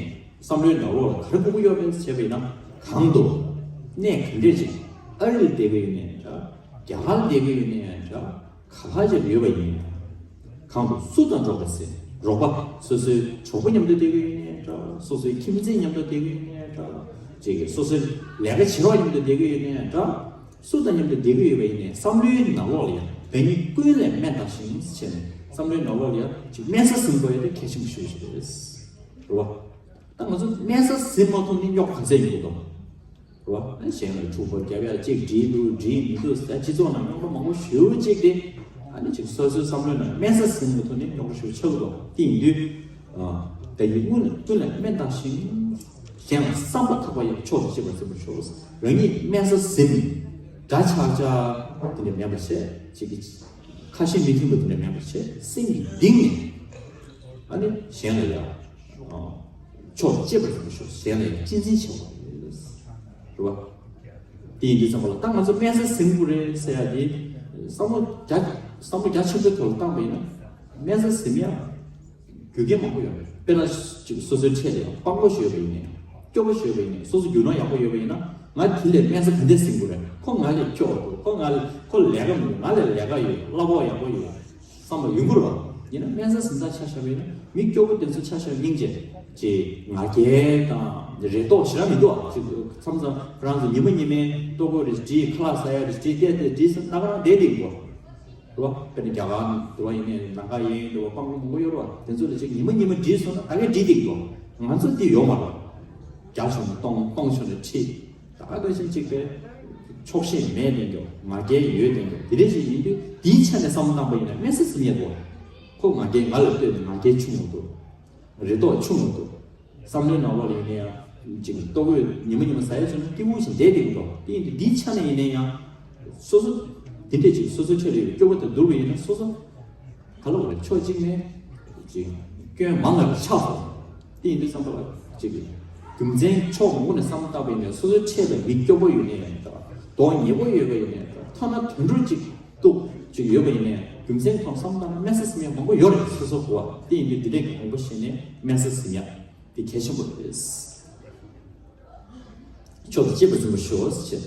བསམ་བློའི་ནང་ལོགས་ལ་ག་རེ་དགོས་ཀྱི་ཡོད་པས་བྱས་པ་ཡིན་ན། གང་དུ་གནས་ག་འདྲས་ཅིག་ཨ་རི་ལ་བསྡད་ཀྱི་ཡོད་ནའི་འདྲ། རྒྱ་གར་ལ་བསྡད་ཀྱི་ཡོད་ནའི་འདྲ། ག་པར་ཅིག་ཡོད་པ་ཡིན་ནའི། གང་དུ་སུ་དང་འགྲོགས་པའི་ཚེ། རོགས་པ། སོ་སོའི་གྲོགས་པོ་མཉམ་དུ་བསྡད་ཀྱི་ཡོད་ནའི་འདྲ། སོ་སོའི་ཁྱིམ་མཚེས་མཉམ་དུ་བསྡད་ཀྱི་ཡོད་ནའི་འདྲ། ཅིག་སོ་སོའི་ལས་ཀ་བྱེད་རོགས་མཉམ་དུ་བསྡད་ཀྱི་ཡོད་ནའི་འདྲ། སུ་དང་མཉམ་དུ་བསྡད་ཀྱི་ཡོད་པ་ཡིན་ནའི་བསམ་བློའི་ནང་ལོགས་ལ་ཡང་བདག་ཉིད་ཀུན་ལས་དམན་བརྟགས་ཤིང་ཟེར་ནས། བསམ་བློའི་ནང་ལོགས་ལ་ཡང་ཅིག་དམན་ས་ཟིན་དགོས་ཡ་དེ་གལ་ཆེན་པོ་ཞེ་པོ་ཞིག་རེད། རེད་བ། ད་ང་ཚོ་དམན་ས་ཟིན་མ་ཐུབ་ནི་རྙོག་ག་ཚད་ཡོང་གི་འདུག་རེད་བ། གཞན་ལ་འཁྲུག་པ་རྒྱབ་ཡ་གཅིག་བྲིས་འདུག་བྲིས་མི་འདུག་ཟེར། སྤྱི་ཚོགས་ནང་རྙོག་དྲ་མང་པོ་ཞེ་པོ་ཅིག་དེ་ཨ་ནི་ཅིག་སོ་སོའི་བསམ་བློའི་ནང་དམན་ས་ཟིན་མ་ཐུབ་ནི་རྙོག་དྲ་ཞེ་པོ་ཆགས་ཀྱི་འདུག་དེ་ཡིན་དུས། བདག་ཉིད་ཀུན་ལ་ཀུན་ལས་དམན་བརྟགས་ཤིང་། གཞན་ལ་བསམ་པ་ཐག་པ་ཡིས། མཆོག་ཏུ་གཅེས་པར་འཛིན་པར་ཤོག་རང་ཉིད་དམན་ས་ཟིན། འདྲ་ཆགས་ཆགས་དེ་འདྲ་མེད་པར་བྱས། ཅིག་གི་ཁ་ཞེ་མི་མཐུན་པ་དེ་འདྲ་མེད་པར་བྱས། སེམས་ཀྱི་གཏིང་ནས་ཨ་ནི་གཞན་ལ་ཡང་། མཆོག་ཏུ་གཅེས་པར་འཛིན་པར་ཤོག་གཞན་ལ་ཡང་གཅེས་འཛིན་བྱེད་པ་རེད། རེད་བ། དེ་ཡིན་དུས་ཙམ་པ་ལ་ད་ང་ཚོ་དམན་ས་ཟིན་དགོས་རེད་ཟེར་ཡ་དེ། བསམ་བློ་རྒྱ་བསམ་བློ་རྒྱ་ཆེན་པོའི་ཐོག་ལ་བཏང་བ་ཡིན་ན། དམན་ས་ཟིན་ཡ་རྒྱུ་རྐྱེན་མང་པོ་ཡོད་རེད། དཔེར་ན་ཅིག་སོ་སོའི་འཕྲད་ལ་ཡང་དཔང་པོ་ཞིག་ཡོད་པ་ཡིན་ན་ཡང་། སྐྱོ་པོ་ཞིག་ཡོད་པ་ཡིན་ན་ཡང་། སོ་སོ་རྒྱུ་ནོར་ཡག་པོ་ཡོད་པ་ཡིན་ན། ང་དེ་ལས་དམན་ས་ག་འདྲས་ཟིན་དགོས་རེད། ཁོ་ང་ལས་སྐྱོ་པོ་འདུག་ཁོ་ང་ལས་ཁོ་ལས་ཀ་མི་འདུག་ང་ལས་ལས་ཀ་ཡོད། གླ་ཕོགས་ཡག་པོ་ཡོད། བསམ་པ་ཡོང་གི་རེད་བ། ཡིན་ན་དམན་ས་ཟིན་ཐག་ཆ་བཞག་པ་ཡིན་ན། མི་སྐྱོ་པོ་དེ་ཚོ་ཆ་བཞག་སྙིང་རྗེ་ཅིག་ང་རྒྱལ་དང་རེ་དོགས་ཞེ་དྲག་མི་འདུག་ཨ། ཅིག་མཚམས་མཚམས་ཁོ་རང་ཚོ་ཉི་མ་ཉི་མའི་ལྟོ་གོས་རེ་བྲིས། ཁ་ལག་ཟ་ཡ་རེ་བྲིས། བལྟས་བལྟས་བྲིས་སོང་ན་ཁོ་རང་བསྡད་བསྡད་ཀྱི་འདུག་རེད་བ། དཔེར་ན་རྒྱ་གར་འདུག་བ། ཡིན་ནའི་ལམ་ཁ་ཡིན་འདུག་བ། སྤང་རྒོད་མང་པོ་ཡོད་རེད་བ། དེ་ཚོ་ལ་ཅིག་ཉི་མ་ཉི་མ་བྲིས་སོང་ན་ད་གས་བྲིས་བསྡད་ཀྱི་འདུག་ང་ཚོ་འདི་ཡོད་མ་རེད། བརྒྱ་བྱུང་ན་སྟོང་། སྟོང་བྱུང་ན་ཁྲི། ད་ག་ནང་བཞིན་ཅིག་པའི་ཆོག་ཤེས་མེད་བསྡད་ཀྱི་འདུག་ང་རྒྱལ་ཡོད་བསྡད་ཀྱི་འདུག་དེ་འདྲ་ཞིག་ཡིན་དུས་དེའི་ཆ་ནས་བསམ་བློ་བཏང་པ་ཡིན་ན་དམན་ས་ཟིན་ཡ་འདུག་ཁོ་ང་རྒྱལ། ང་ལ་ལྟོས་ནས་ང་རྒྱལ་ཆུང་བ་འདུག་རེ་དོགས་ཆུང་བ་འདུག་བསམ་བློའི་ནང་ལོགས་ལ་ཡིན་ན་ཡང་ཅིག་ལྟོ་གོས་ཉི་མ་ཉི་མ་ཟ་ཡ་བྱུང་ན་སྐྱིད་པོ་ཞིག་བསྡད་བསྡད་ཀྱི་འདུག་དེ་ཡིན་དུས་འདིའི་ཆ་ནས་ཡིན་ན་ཡང་། སོ་སོ། དེ་འདྲས་ཅིག་སོ་སོའི་འཕྲད་ལ་ཡོད་སྐྱོ་པོ་དང་བསྡུར་བ་ཡིན་ན། སོ་སོ་ག་ལ་བ་རེད། ཕྱོགས་གཅིག་ནས་ཅིག་སྐྱོན་མང་བ་ཆགས་སོང་། དེ་ཡིན་དུས་ཙམ་པ་ལ་ཅིག་རྒྱུ་མཚན་ཕྱོགས་མང་པོ་ནས་བསམ་བློ་བཏང་བ་ཡིན་ན། སོ་སོའི་འཕྲད་ལ་མི་སྐྱོ་པོ་ཡོད་ནའི་འདྲ། གདོང་ཉེ་པོ་ཡོད་པ་ཡིན་ནའི་འདྲ། ཐ་ན་དུད་འགྲོ་གཅིག་སྡུག་ཅིག་ཡོད་པ་ཡིན་ནའི་རྒྱུ་མཚན་ཐོག་བསམ་བློ་བཏང་ན་དམན་ས་ཟིན་ཡ་མང་པོ་ཡོད་རེད། སོ་སོ་གོ་བ། དེ་ཡིན་དུས་འདི་འདྲས་ཀྱི་དགོངས་པ་བཞེས་ནས་དམན་ས་ཟིན་ཡ་དེ་གལ་ཆེན་པོ་རེད། མཆོག་ཏུ་གཅེས་པར་འཛིན་པར་ཤོག་ཟེར།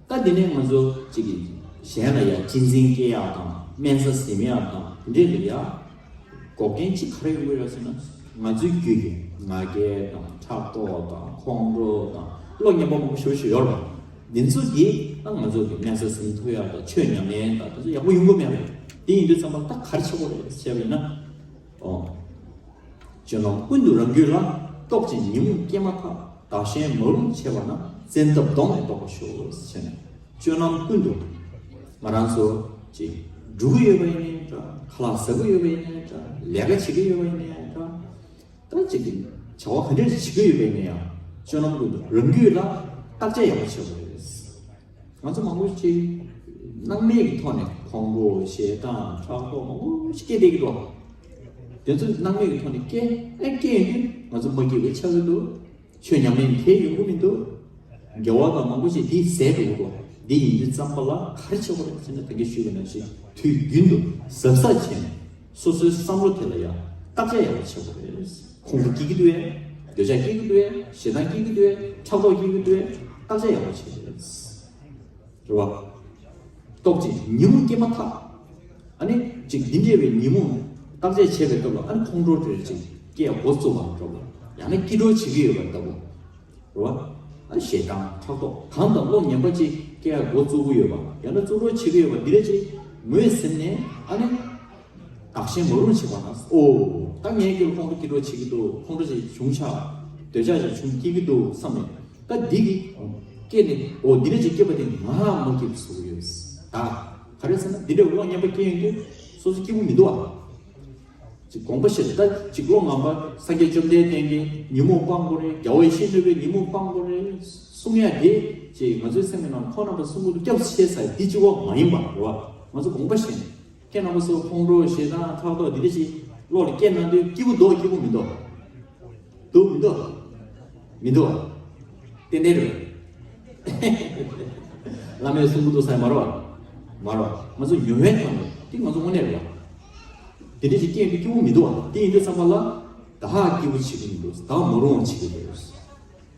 ད་འདི་ནས་ང་ཚོ་གཅིག་གིས་གཞན་ལ་ཡང་གཅེས་འཛིན་སྐྱེ་ཡག་དང་དམན་ས་ཟིན་ཡག་དང་འདི་འདྲས་ལ་ཡ་འགོག་རྐྱེན་གཅིག་ག་རེ་ཡོང་གི་ཡོད་ཟེར་ན། ང་ཚོའི་རྒྱུད་ཀྱི་ང་རྒྱལ་དང་ཕྲག་དོག་དང་ཁོང་ཁྲོ་དང་བློ་ངན་པ་མང་པོ་ཞེ་པོ་ཞིག་ཡོད་རེད་པ། འདི་ཚོ་གིས་ད་ང་ཚོ་གི་དམན་ས་ཟིན་ཐུབ་ཡག་དང་ཆོས་ཉམས་ལེན་དང་དེ་ཚོ་ཡག་པོ་ཡོང་གི་མེད་པ་རེད། དེ་ཡིན་དུས་ཙམ་པ་ད་ག་རེ་བྱེད་དགོས་རེད་ཟེར་བ་ཡིན་ན། ཨོ། སྤྱོད་ལམ་ཀུན་ཏུ་རང་རྒྱུད་ལ། རྟོག་ཅིང་ཉོན་མོངས་སྐྱེས་མ་ཐག་བདག་གཞན་མ་ལུས་ཆེ་བ་ན། བཙན་ཐབས་གདོང་ནས་བཟློག་པར་ཤོག་ཟེར་ནས། སྤྱོད་ལམ་ཀུན་ཏུ། ང་རང་ཚོ་ཅིག་འགྲོ་གི་ཡོད་པ་ཡིན་ནའི་འདྲ། ཁ་ལག་ཟ་གི་ཡོད་པ་ཡིན་ནའི་འདྲ། ལས་ཀ་བྱེད་ཀྱི་ཡོད་པ་ཡིན་ནའི་འདྲ། ད་ཅིག་གི་བྱ་བ་ག་འདྲ་ཞིག་བྱེད་ཀྱི་ཡོད་པ་ཡིན་ན་ཡང་། སྤྱོད་ལམ་ཀུན་ཏུ་རང་རྒྱུད་ལ་བརྟག་དཔྱད་ཡག་པོ་བྱེད་དགོས་རེད། ང་ཚོ་མང་པོ་ཞིག་སྣང་མེད་ཀྱི་ཐོག་ནས་ཁོང་ཁྲོ་ཞེ་སྡང་ཕྲག་དོག་མང་པོ་ཞིག་སྐྱེ་བསྡད་ཀྱི་འདུག་དེ་ཚོ་སྣང་མེད་ཀྱི་ཐོག་ནས་སྐྱེ་ཨེ་སྐྱེ་ཡོང་དུས་ང་ཚོ་མ་སྐྱིད་པ་ཆགས་ཀྱི་འདུག་ཆོས་ཉམས་ལེན་དེ་ཡོང་གི་མི་འདུག་དགེ་བ་དང་མང་པོ་ཞིག་དེས་ཟད་འགྲོ་གི་འདུག་འདི་ཡིན་དུས་ཙམ་པ་ལ་ག་རེ་བྱེད་དགོས་རེད་ཟེར་ན། ད་གིན་ཞུས་པ་ནང་བཞིན་དུས་རྒྱུན་དུ་གཟབ་གཟབ་བྱས་ནས་སོ་སོའི་བསམ་བློ་དེ་ལ་ཡང་བརྟག་དཔྱད་ཡག་པོ་བྱེད་དགོས་རེད། ཁོང་ཁྲོ་སྐྱེ་གི་འདུག་གས། འདོད་ཆགས་སྐྱེ་གི་འདུག་གས། ཞེ་སྡང་སྐྱེ་གི་འདུག་གས། ཕྲག་དོག་སྐྱེ་གི་འདུག་གས། བརྟག་དཔྱད་ཡག་པོ་བྱེད་དགོས་རེད། རེད་བ། ཏོག་ཅིག་ཉོན་མོངས་སྐྱེས་མ་ཐག་ཨ་ནི་ཅིག་འདི་འདྲ་བའི་ཉོན་མོངས་བརྟག་དཔྱད་བྱེད་པའི་སྐབས་ལ་ཨ་ནི་ཁོང་ཁྲོ་དེ་ཅིག་སྐྱེ་ཡ་འགོ་བཙུགས་པ་འགྲོ་ལ་ཡང་ན་སྐྱིད་འགྲོ་བྱེད་ཀྱི་ཡོད་པ་ལྟ་བུ། རེད་བ། ཨ་ནི་ཞེ་སྡང་ཕྲག་དོག་གང་དང་བློ་ངན་པ་ཅིག་སྐྱེ་ཡ་འགོ་བཙུགས་ཀྱི་ཡོད་པ་ཡང་ན་བཙུགས་འགྲོ་བྱེད་ཀྱི་ཡོད་པ་འདི་འདྲ་ཅིག་ངོས་ཟིན་ནས་ཨ་ནི། བདག་གཞན་མ་རུངས་བྱེད་པ་ན། ཨོ། ད་ངའི་རྒྱུད་ལ་ཁོང་ཁྲོ་སྐྱེ་འགྲོ་བྱེད་ཀྱི་འདུག་ཁོང་ཁྲོ་ཞིག་བྱུང་ཤག་འདོད་ཆགས་ཞིག་བྱུང་སྐྱེ་གི་འདུག་བསམ་ནས་ད་འདི་གི་སྐྱེས་ནས་ཨོ་འདི་འདྲ་ཅིག་སྐྱེས་པ་དེ་ང་མ་སྐྱེས་པ་བཟོ་གི་ཡོད། ད་ག་རེ་ཟེར་ན་འདི་འདྲ་བློ་ངན་པ་སྐྱེ་ཡོང་དུས་སོ་སོ་སྐྱིད་པོ་མི་འདུག་ཨ། ཅིག་དགོངས་པ་བཞེས་ད་ཅིག་བློ་ངན་པ་སངས་རྒྱས་བཅོམ་ལྡན་འདས་ཀྱིས་ཉོན་མོངས་སྤང་དགོས་རེད། རྒྱལ་བ་ཡེ་ཤེས་ནུས་པས་ཉོན་མོངས་སྤང་དགོས་རེད་གསུང་ཡ་དེ་ཅིག་ང་ཚོའི་སེམས་ཀྱི་ནང་ཁོང་རྣམ་པ་གསུང་གི་འདུག་སྐྱབས་སུ་མཆི་ས་འདི་གཅིག་པོ་མ་ཡིན་པ་རེད་བ། ང་ཚོ་དགོངས་པ་བཞེས་ནས། ཁྱེད་རྣམ་པ་ཚོ་ཁོང་ཁྲོ་ཞེ་སྡང་ཕྲག་དོག་འདི་འདྲ་ཞིག་བློ་ལ་སྐྱེས་གནང་དུས་སྐྱིད་པོ་འདུག་སྐྱིད་པོ་མི་འདུག་འདུག་མི་འདུག་མི་འདུག་ཏན་ཏན་རེད། བླ་མས་གསུང་གི་འདུག་ས་མ་རོ། མ་རོ། ང་ཚོ་ཉོན་མོངས་ཐོག་ནས་འདི་ང་ཚོ་དངོས་གནས་རེད། འདི་འདྲ་ཞིག་སྐྱེས་འདུག་སྐྱིད་པོ་མི་འདུག་དེ་ཡིན་དུས་ཚང་མ་ལ་ད་ཧ་སྐྱིད་པོ་བྱེད་ཀྱི་མི་འདུག་ད་མ་རུང་བ་བྱེད་ཀྱི་འདུག་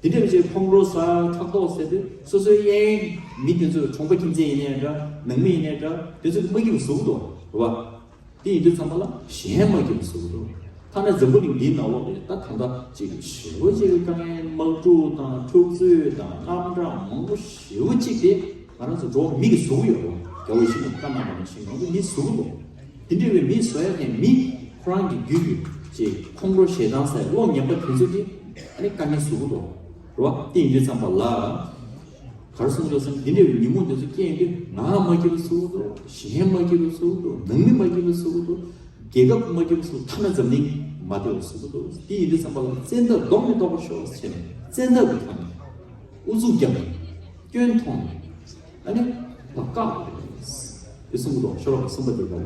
དེ་འདྲ་བྱས་ཁོང་ཁྲོ་ཟ་ཕྲག་དོག་ཟེར་དུས་སོ་སོའི་གཡས་མི་དེ་ཚོས་གྲོང་པ་ཁྱིམ་མཚེས་ཡིན་ནའི་འདྲ་ནང་མི་ཡིན་ནའི་འདྲ་དེ་ཚོས་མ་སྐྱིད་པ་བཟོ་གི་འདུག་རེད་བ། དེ་ཡིན་དུས་ཚང་མ་ལ་གཞན་མ་སྐྱིད་པ་བཟོ་གི་འདུག་ཐ་ན་འཛམ་བུ་གླིང་འདིའི་ནང་ལོགས་ལ་ད་ད་ལྟ་ཅིག་ཞེ་པོ་ཅིག་གི་དཀའ་ངལ་དམག་འཁྲུག་དང་འཁྲུག་རྩོད་དང་དངངས་སྐྲག་མང་པོ་ཞེ་པོ་ཅིག་དེ་ང་རང་ཚོ་འགྲོ་བ་མི་གིས་བཟོ་གི་ཡོད་རེད་བ། རྒྱལ་བ་ཡེ་ཤེས་ཀྱིས་བཀའ་གནང་བ་ནང་བཞིན་ང་ཚོ་མིས་བཟོ་གི་འདུག་དེ་འདྲ་བའི་མིས་བཟོ་ཡ་དེ་མི་ཁོ་རང་གི་རྒྱུད་ཀྱི་ཅིག་ཁོང་ཁྲོ་ཞེ་སྡང་ཟེར་བློ་ངན་པ་དེ་ཚོ་གིས་ཨ་ནི་དཀའ་ངལ་བཟོ་གི་འདུག་རེད་བ། དེ་ཡིན་དུས་ཙམ་པ་ལ་ག་རེ་གསུང་གི་འདུག་ཟེར་ན་འདི་འདྲ་བའི་ཉོན་མོངས་དེ་ཚོ་སྐྱེས་ཡོང་དུས་ང་མ་སྐྱིད་པ་བཟོ་གི་འདུག་གཞན་མ་སྐྱིད་པ་བཟོ་གི་འདུག་ནང་མི་མ་སྐྱིད་པ་བཟོ་གི་འདུག་རྒྱལ་ཁབ་མ་སྐྱིད་པ་བཟོ་གི་འདུག་ཐ་ན་འཛམ་གླིང་མ་བདེ་བ་བཟོ་གི་འདུག་དེ་ཡིན་དུས་ཙམ་པ་ལ་བཙན་ཐབས་ཟློག་ནས་ཟློག་པར་ཤོག་ཟེར་ནས་བཙན་ཐབས་ཀྱི་ཐོག་ནས་ཨུ་ཚུགས་བརྒྱབ་ནས་སྐྱོན་མཐོང་ནས་ཨ་ནི་བཀག་དགོས་རེད། དེ་གསུང་གི་འདུག་ཤོ་ལོ་ཀ་གསུམ་པ་དེ་ག་ལ།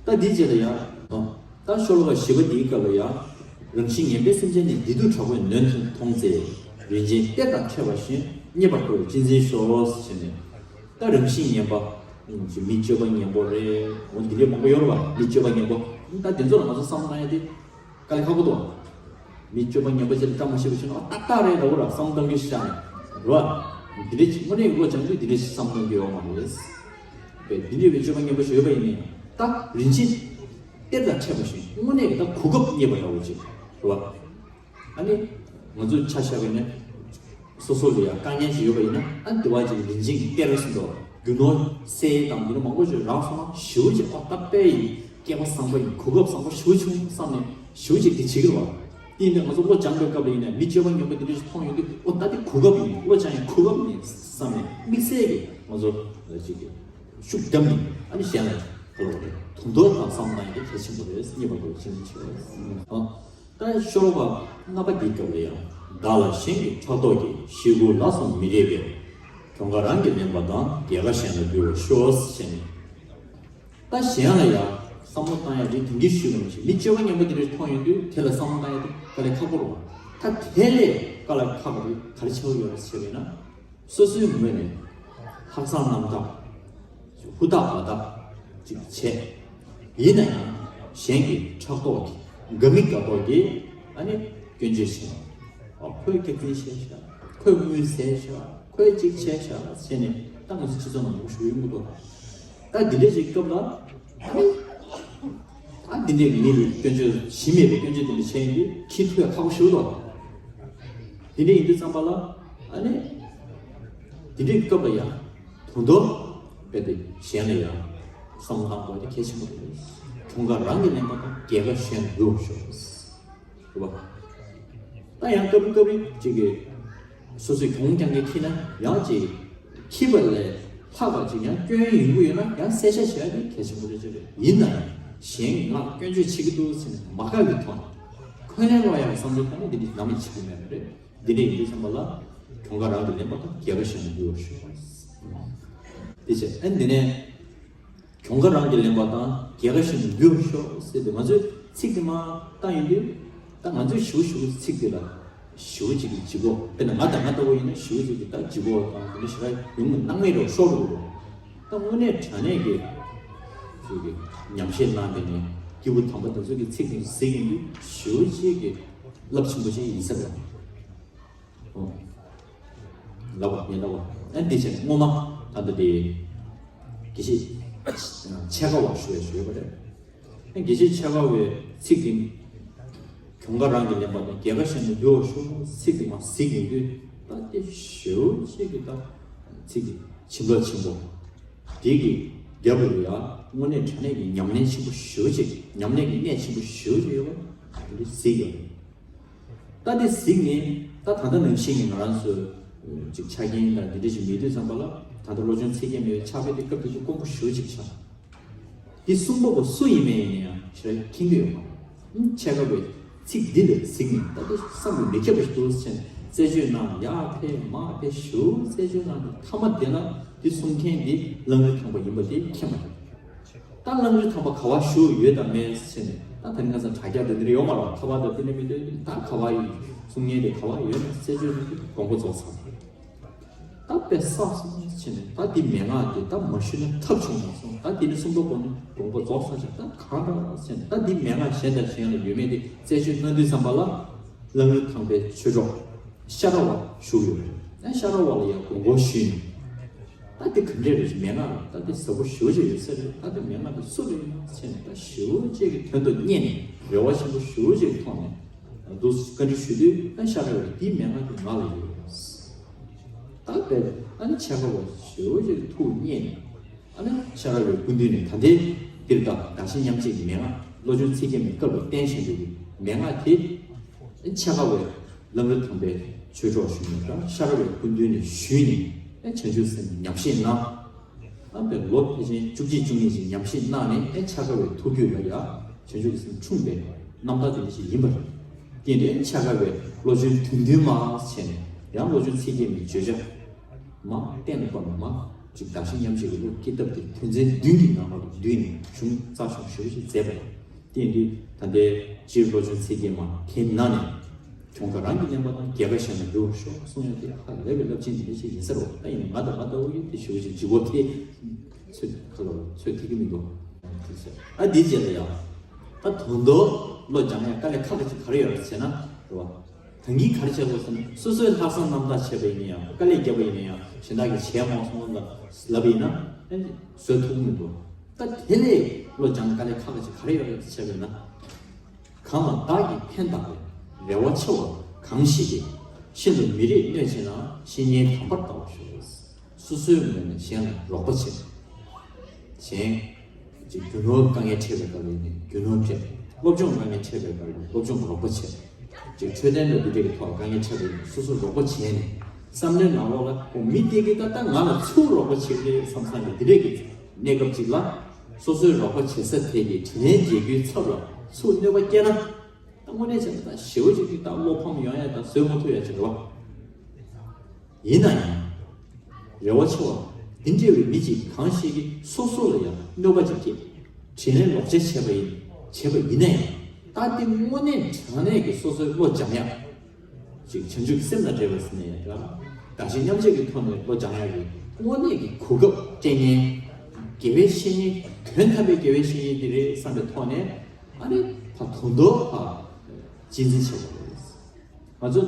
ད་འདིའི་རྗེས་ལ་ཡང་། ད་ཤོ་ལོ་ཀ་བཞི་པ་འདིའི་སྐབས་ལ་ཡང་། རང་བཞིན་ངན་པས་སེམས་ཅན་ནི། བདེ་སྡུག་དྲག་པོས་ནོན་མཐོང་ཚེ། རིན་ཆེན་གཏེར་དང་འཕྲད་པ་བཞིན། རྙེད་པར་དཀའ་བས་གཅེས་འཛིན་ཤོག་ཟེར་ནས། ད་རང་བཞིན་ངན་པ། མི་སྤྱོད་པ་ངན་པོ་རེད། འོ་འདི་འདྲའི་མང་པོ་ཡོད་རེད་བ། མི་སྤྱོད་པ་ངན་པོ། ད་དེ་ཚོ་ལ་ང་ཚོ་བསམ་བློ་བཏང་ཡ་དེ། དཀའ་ལས་ཁག་པོ་འདུག་མི་སྤྱོད་པ་ངན་པ་ཅིག་ལ་བཀྲ་མ་ཤིས་པ་བྱུང་ན་ཨ་ཏག་ཏག་རེད་ལབ་ར་བསམ་བློ་གཏོང་རྒྱུ་ཞིག་ཆགས་ནས་རེད་བ། འདི་འདྲ་ཅིག་དངོས་གནས་བློ་སྦྱང་དུས་འདི་འདྲ་ཞིག་བསམ་བློ་གཏོང་རྒྱུ་ཡོད་མ་རེད། བས་འདི་འདྲ་བའི་སྤྱོད་པ་ངན་པ་ཞིག་ཡོད་པ་ཡིན་ནའི་ད་རིན་ཆེན་གཏེར་དང་འཕྲད་པ་བཞིན་དངོས་གནས་ཀྱི་ད་གོ་སྐབས་རྙེད་པ་འདྲ་བོ་ཅིག་རེད་བ། ཨ་ནི། ང་ཚོས་ཆ་བཞག་པ་ཡིན་ན། སོ་སོ་ལ་ཡང་དཀའ་ངལ་ཞིག་ཡོད་པ་ཡིན་ན་ཨ་ནི་དེ་བ་ཅིག་རིན་ཆེན་གྱི་གཏེར་ཟེར་འདུག་རྒྱུ་ནོར་གསེར་དང་འདི་འདྲ་མང་པོ་ཞིག་རག་སོང་ན་ཞེ་པོ་ཅིག་ཨ་ད་དཔེ་ཡིན་སྐལ་བ་བཟང་པོ་ཡིན་གོ་སྐབས་བཟང་པོ་ཞེ་པོ་བྱུང་བསམ་ནས་ཞེ་པོ་ཅིག་དེ་བྱེད་ཀྱི་རེད་བ། དེ་ཡིན་དུས་ང་ཚོ་བློ་སྦྱང་པའི་སྐབས་ལ་ཡིན་ན་མི་སྤྱོད་པ་ངན་པ་འདི་འདྲ་ཞིག་མཐོང་ཡོང་དུས་ཨོ་ད་དེ་གོ་སྐབས་ཡིན་བློ་སྦྱང་ཡ་གོ་སྐབས་ཡིན་བསམ་ནས་དམིགས་བསལ་གྱི་ང་ཚོ་ཅིག་གི་ཤུགས་བརྒྱབ་ནས་ཨ་ནི་གཞན་ལ་ག་ལ་བ་རེད་དོན་དོན་དང་བསམ་བློ་བཏང་ཡ་དེ་གལ་ཆེན་པོ་རེད་རྙེད་པ་དགོས་ཅིང་ཆེ་བ། ད་ཤོ་ལོ་ཀ་ལྔ་པ་འདིའི་སྐབས་ལ་ཡང་། བདག་ལ་གཞན་གྱི་ཕྲག་དོག་གིས། །ཞེ་དགུ་ལ་སོགས་མི་རིགས་པས། །གྱོང་ཁ་རང་གིས་ལེན་པ་དང་། །རྒྱལ་ཁ་གཞན་ལ་འབུལ་བར་ཤོག །ཟེར་ནས། ད་གཞན་ལ་ཡང་བསམ་བློ་བཏང་ཡ་དེ་དེང་གི་ཤུལ་ནང་བཞིན་མི་སྤྱོད་པ་ངན་པ་དེ་འདྲ་མཐོང་ཡོང་དུས་དེ་ལ་བསམ་བློ་བཏང་ཡ་དེ་དཀའ་ལས་ཁག་པོ་རེད་བ། ད་དེ་ལས་དཀའ་ལས་ཁག་པ་དེ་ག་རེ་ཆགས་ཡོད་རེད་ཟེར་བས་ན། སོ་སོའི་ངོས་ནས་ལྷག་བསམ་རྣམ་དག་ཧུར་ཐག་འབད་ཐག་ཅིག་བྱས། ཡིན་ན་ཡང་གཞན་གྱི་ཕྲག་དོག་གིས་དགའ་མི་དགའ་མདོག་གིས་ཨ་ནི་སྐྱོན་བརྗོད་བྱས། ཨ་ཁོས་སྐྱག་རྫུན་བཤད་ཤག་ཁོས་དངུལ་ཟས་ཤག་ཁོས་ཅིག་བྱས་ཤག་ཟེར་ནས་ད་ང་ཚོ་སྤྱི་ཚོགས་ནང་ལོགས་ཞུ་ཡི་མི་འདུག་ད་འདི་འདྲ་ཅིག་སྐབས་ལ་ཨ་ནི། ཨ་འདི་འདྲའི་མི་ལ་སྐྱོན་བརྗོད་གཞི་མེད་པའི་སྐྱོན་བརྗོད་འདི་འདྲ་བྱས་ཡིན་དུས་ཁྱི་ཐུག་ཡ་ཁག་པོ་ཞིག་འདུག་འདི་འདྲ་ཡིན་དུས་ཙམ་པ་ལ་ཨ་ནི། འདི་འདྲའི་སྐབས་ལ་ཡང་དོན་དུ་རྦད་དེ་གཞན་ལ་ཡང་བསམ་བློ་བཏང་དགོས་དེ་གལ་ཆེན་པོ་རེད། གྱོང་ཁ་རང་གིས་ལེན་པ་དང་རྒྱལ་ཁ་གཞན་ལ་འབུལ་བར་ཤོག་རེད་བ། ད་ཡང་སྐབས་རེ་སྐབས་རེ་ཅིག་གི་སོ་སོས་གྱོང་རྐྱང་རྐྱང་ཁྱེར་ན་ཡང་ཅིག་ཁྱི་པ་ལས་ལྷག་པ་ཅིག་ཡང་སྐྱོན་ཡོང་གི་ཡོད་ན་ཡང་གསལ་བཤད་བྱེད་ཡ་དེ་གལ་ཆེན་པོ་རེད་ཅེས་རེད། ཡིན་ན་ཡང་གཞན་ང་སྐྱོན་བརྗོད་བྱེད་ཀྱི་འདུག་ཟེར་ནས་མ་དགའ་བའི་ཐོག་ནས་འཁོན་ལན་སློག་ཡ་གི་བསམ་བློའི་ཐོག་ནས་འདི་འདྲ་ནམ་ཡང་བྱེད་ཀྱི་མེད་པ་རེད། འདི་འདྲ་ཡིན་དུས་ཙམ་པ་ལ་གྱོང་ཁ་རང་གིས་ལེན་པ་དང་རྒྱལ་ཁ་གཞན་ལ་འབུལ་བར་ཤོག་དེ་བྱས་ཨ་འདི་ནས། གྱོང་ཁ་རང་གིས་ལེན་པ་དང་རྒྱལ་ཁ་གཞན་ལ་འབུལ་བར་ཤོག་ཟེར་ཏེ་ང་ཚོས་ཚིག་དེ་མར་བཏང་ཡོང་དུས་ད་ང་ཚོས་ཞུ་ཞུ་ཚིག་དེ་ལ་ཞུ་ཅིག་གི་ལྗིད་ཁོག་དཔེར་ན་ང་དང་ང་ལྟ་བུ་ཡིན་ན་ཞུ་ཅིག་གི་ད་ལྗིད་ཁོག་དང་དེ་འདྲ་ཞེ་དྲག་ཡོང་གི་སྣང་མེད་རོ་ཤོར་འགྲོ་གི་རོ། ད་དངོས་གནས་དྲང་གནས་ཀྱི་ཅིག་གི་ཉམས་བཞེས་གནང་དེ་ནས་སྐྱེས་བུ་དམ་པ་དེ་ཚོ་གི་ཚིག་དེ་གཟིགས་ཡོང་དུས་ཞུ་ཅིག་གི་རླབས་ཆེན་པོ་ཞིག་ཡིན་ས་རེད། ལབ་པ་ངས་ལབ་པ། ཨ་འདི་བྱས་ནས་སྔོན་མ་ད་ལྟ་དེ་དགེ་བཤེས་འཆད་ཁ་བ་ཞུ་བའི་ཞུ་ཡོད་པ་རེད། ཨ་དགེ་བཤེས་འཆད་ཁ་བའི་ཚིག་དེ་གྱོང་ཁ་རང་གི་ལེན་པ་དང་རྒྱལ་ཁ་བཤད་ནས་འདུལ་བ་ཞུ་ཚིག་དེ་མ་གཟིགས་ཡོང་དུས་ད་དེ་ཞེའུ་ཅིག་གི་ད་ཚིག་དེ་བྱིན་རླབས་ཆེན་པོ་དེ་གི་རྒྱབ་རུ་ཡ་དངོས་གནས་དྲང་གནས་ཀྱི་ཉམས་ལེན་ཆེན་པོ་ཞེའུ་ཅིག་ཉམས་ལེན་གྱི་གནད་ཆེན་པོ་ཞེའུ་ཅིག་ཡོད་པ་དེ་གཟིགས་ཡོང་། ད་དེ་གཟིགས་ནས་ད་ད་ལྟ་ནང་བཞིན་གྱི་ང་རང་ཚོ་ཅིག་ཆ་རྐྱེན་དང་འདི་འདྲ་ཞིག་མེད་དུས་ཙམ་པ་ལ་ད་ལྟ་བློ་སྦྱོང་ཚིག་བརྒྱད་མེད་པའི་ཕྱག་དཔེ་དེ་སྐབས་དེ་དུས་དཀོན་པོ་ཞེ་པོ་ཅིག་ཆགས། འདི་གསུང་པ་པོ་སུ་ཡིན་མིན་ཡིན་ན་ཡང་ཞེ་དྲག་མཁྱེན་གྱི་ཡོད་མ་རེད། འཆད་ཁ་བའི་ཚིག་འདི་ལ་གཟིགས་ནས་ད་དེ་བསམ་པའི་མི་ཁྱབ་པ་ཞིག་འདུག་ཟེར་ནས་རྩད་གཅོད་གནང་ཡར་ཕེབས་མར་ཕེབས་ཞེའུ་རྩད་གཅོད་གནང་ནས་མཐའ་མ་དེ་ལ་འདི་གསུང་མཁན་འདི་གླང་རི་ཐང་པ་ཡིན་པ་དེ་མཁྱེན་པ་རེད། ད་གླང་རི་ཐང་པ་ག་བ་བཞུགས་ཡོད་དམ་མེད་ཟེར་ནས་ད་ད་ནི་ང་ཚོ་དྲ་རྒྱ་དེ་འདིར་ཡོད་མ་རེད། ཁ་པར་དང་དེ་ནས་མི་འདོད་ད་ག་བ་ཡིན་གསུང་མཁན་དེ་ག་བ་ཡོད་ན་རྩད་གཅོད་ནི་དགོངས་པ་རྫོགས་ཚར། ད་དཔེ་བསགས་སོང་ཟེར་ནས་ད་འདི་མན་ངག་དེ་ད་མ་ཞུས་ན་ཐབས་བྱུང་མ་སོང་། ད་འདི་ནི་གསུང་པ་པོ་ནི་དགོངས་པ་རྫོགས་ཚར་ཅིག་ད་གང་འདྲ་ཟེར་ནས་ད་འདི་མན་ངག་གཞན་དང་གཞན་ལ་ཡོད་མེད་དེ་རྩད་གཅོད་གནང་དུས་ཙམ་པ་ལ་གླང་རི་ཐང་པའི་ཆོས་གྲོགས་ཤ་ར་བ་བཞུགས་ཡོད་རེད། ད་ཤ་ར་བ་ལ་ཡང་དགོངས་སྐོར་ཞུས་ནས། ད་དེ་ག་འདྲས་རེད་ཅེས་མན་ངག་ལ་ད་དེ་ཟབ་པོ་ཞེ་པོ་ཅིག་ཡོད་ས་རེད། ད་དེ་མན་ངག་དེ་སུ་ལ་ཡིན་ཟེར་ནས་ད་ཞེ་པོ་ཅིག་གི་དོན་དུ་གཉེར་ནས་རེ་བ་ཆེན་པོ་ཞེ་པོ་ཅིག་མཐོང་ནས་འདུག་བཀའ་འདྲི་ཞུ་དུས་ད་ཤ་ར་བས་དེའི་མན་ངག་དེ་ང་ལ་ཡོད། ད་དཔེ་ཨ་ནི་འཆད་ཁ་བ་ཞེ་པོ་ཅིག་ཐུགས་མཉེས་ནས་ཨ་ནི་ཤ་ར་བའི་སྐུ་མདུན་ནས་ད་ལྟའི་འདིར་ད་བདག་གཞན་མཉམ་བརྗེའི་མན་ངག་བློ་སྦྱོང་ཚིག་བརྒྱད་མའི་སྐབས་ལ་བསྟན་བཞིན་པའི་མན་ངག་དེ་འཆད་ཁ་བས། གླང་རི་ཐང་པའི་ཆོས་གྲོགས་ཞུས་ནས་ད་ཤ་ར་བའི་སྐུ་མདུན་ནས་ཞུས་ནས་ཨེ་བྱང་ཆུབ་སེམས་ཉམས་བཞེས་གནང་། ཨ་པའི་ལོ་ཕལ་ཆེར་བཅུ་གཅིག་བཅུ་གཉིས་ཤིག་ཉམས་བཞེས་གནང་ནས་ཨེ་འཆད་ཁ་བའི་ཐུགས་རྒྱུད་ལ་ཡ་བྱང་ཆུབ་ཀྱི་སེམས་འཁྲུངས་པའི་རྣམ་ཐར་དེ་འདྲ་ཞིག་ཡིན་པ་རེད། དེ་འདྲའི་འཆད་ཁ་བའི་བློ་སྦྱོང་དུམ་བདུན་མ་བྱས་ནས་ཡང་བློ་སྦྱོང་ཚིག་བརྒྱད་མའི་བརྗོད་བྱ་མ་གཏན་ལ་ཕབ་ནས་མ་ཅིག་བདག་གཞན་མཉམ་བརྗེ་གི་བློ་སྐྱེ་ཐབས་དེ་དོན་ཚན་བདུན་གྱི་ནང་ལ་བསྡུས་ནས་གཞུང་རྩ་ཆུང་ཞེ་པོ་ཞིག་མཛད་པ་རེད། དེ་ཡིན་དུས་ད་ལྟའི་སྤྱིར་བློ་སྦྱོང་ཚིག་བརྒྱད་མ་དེའི་ནང་ནས་གྱོང་ཁ་རང་གིས་ལེན་པ་དང་རྒྱལ་ཁ་བཞག་ནས་འདུལ་བར་ཤོག་གསུང་ཡ་དེ་ཧ་ལས་པའི་རླབས་ཆེན་འདི་འདྲ་ཞིག་ཡིན་ས་རེད། ད་ཡིན་ནའི་ང་དང་ང་ལྟ་བུ་ཡིན་དེ་ཞེ་པོ་ཞིག་ལྗིད་ཁོག་དེ་ཚོད་ཁ་ལོ་ཚོད་ཐིག་གི་མི་འདུག་ཨ་འདིའི་རྗེས་ལ་ཡང་ད་དོན་དུ་བློ་སྦྱང་ཡ་དཀའ་ལས་ཁག་གི་ཅིག་ག་རེ་ཡོད་རེད་ཟེར་ན་རེད་བ། ད་གིན་ག་རེ་བྱས་དགོས་ཟེར་ན་སོ་སོའི་ལྷག་བསམ་རྣམ་དག་བྱས་པ་ཡིན་ན་ཡང་དཀའ་ལས་བརྒྱབ་པ་ཡིན་ན་ཡང་གཞན་དག་གིས་བྱས་མ་སོང་ལབ་ལབ་པ་ཡིན་ན་ཨེ་བཟོད་ཐུབ་ཀྱི་མི་འདུག་ད་དེ་ལས་བློ་སྦྱང་དཀའ་ལས་ཁག་ཅིག་ག་རེ་ཡོད་རེད་བྱས་པ་ཡིན་ན། གང་ལ་བདག་གིས་ཕན་བཏགས་པའི་རེ་བ་ཆེ་བ་གང་ཞིག་གིས་ཤིན་ཏུ་མི་རིགས་གནོད་བྱེད་ན་བཤེས་གཉེན་དམ་པར་ལྟ་བར་ཤོག་སོ་སོའི་ངོས་ནས་གཞན་ལ་རོགས་པ་བྱེད། གཞན་ཅིག་རྒྱུ་ནོར་དཀའ་ངལ་འཕྲད་པའི་སྐབས་ལ་ནི་རྒྱུ་ནོར་སྤྲད། སློབ་སྦྱོང་དཀའ་ངལ་འཕྲད་པའི་སྐབས་ལ་སློབ་སྦྱོང་རོགས་པ་བྱེད། ཅིག་འཕྲོད་བསྟེན་དང་འདི་འདྲ་གི་ཐོག་དཀའ་ངལ་འཕྲད་པ་ཡིན་ན་སོ་སོ་རོགས་པ་བྱས་ནས་བསམ་བློའི་ནང་ལོགས་ལ་ཨོ་མི་དེ་གིས་ད་ལྟ་ང་ལ་ཚུར་རོགས་པ་བྱེད་ཀྱི་རེད་བསམ་བསམ་གྱི་འདི་འདྲ་གི་གནས་སྐབས་ཅིག་ལ་སོ་སོའི་རོགས་པ་བྱེད་ས་དེ་གི་དྲིན་ལན་འཇལ་རྒྱུའི་ཚབ་ལ་ཚུར་གནོད་པ་སྐྱེལ་ན། ད་དངོས་གནས་བྱས་ན་ད་ཞེ་པོ་ཅིག་གི་ད་བློ་ཕམ་ཡོང་ཡ་ད་བཟོད་མ་ཐུབ་ཡ་ཅིག་རེད་བ། ཡིན་ན་ཡང་། རེ་བ་ཆེ་བ། འདི་འདྲ་བའི་མི་གཅིག་གང་ཞིག་གིས་སོ་སོ་ལ་ཡང་གནོད་པ་ཅིག་སྐྱེལ། དྲིན་ལན་ལོག་འཇལ་བྱས་པ་ཡིན་བྱས་པ་ཡིན་ན་ཡང་། ད་དེ་དངོས་གནས་དྲང་གནས་ཀྱི་སོ་སོའི་བློ་སྦྱང་ཡ། ཅིག་བྱང་ཆུབ་སེམས་དང་འབྲེལ་བ་ཟེར་ན་ཡང་འདྲ། བདག་གཞན་མཉམ་བརྗེ་གི་ཐོག་ནས་བློ་སྦྱང་ཡ་གི་དངོས་གནས་ཀྱི་གོ་སྐབས་སྤྲད་མཁན། དགེ་བའི་བཤེས་གཉེན་དོན་དམ་པའི་དགེ་བའི་བཤེས་གཉེན་འདི་རེད་བསམ་པའི་ཐོག་ནས་ཨ་ནི་ཕ་དོན་དུ་ཕ་གཅེས་འཛིན་བྱེད་དགོས་རེད། ང་ཚོ་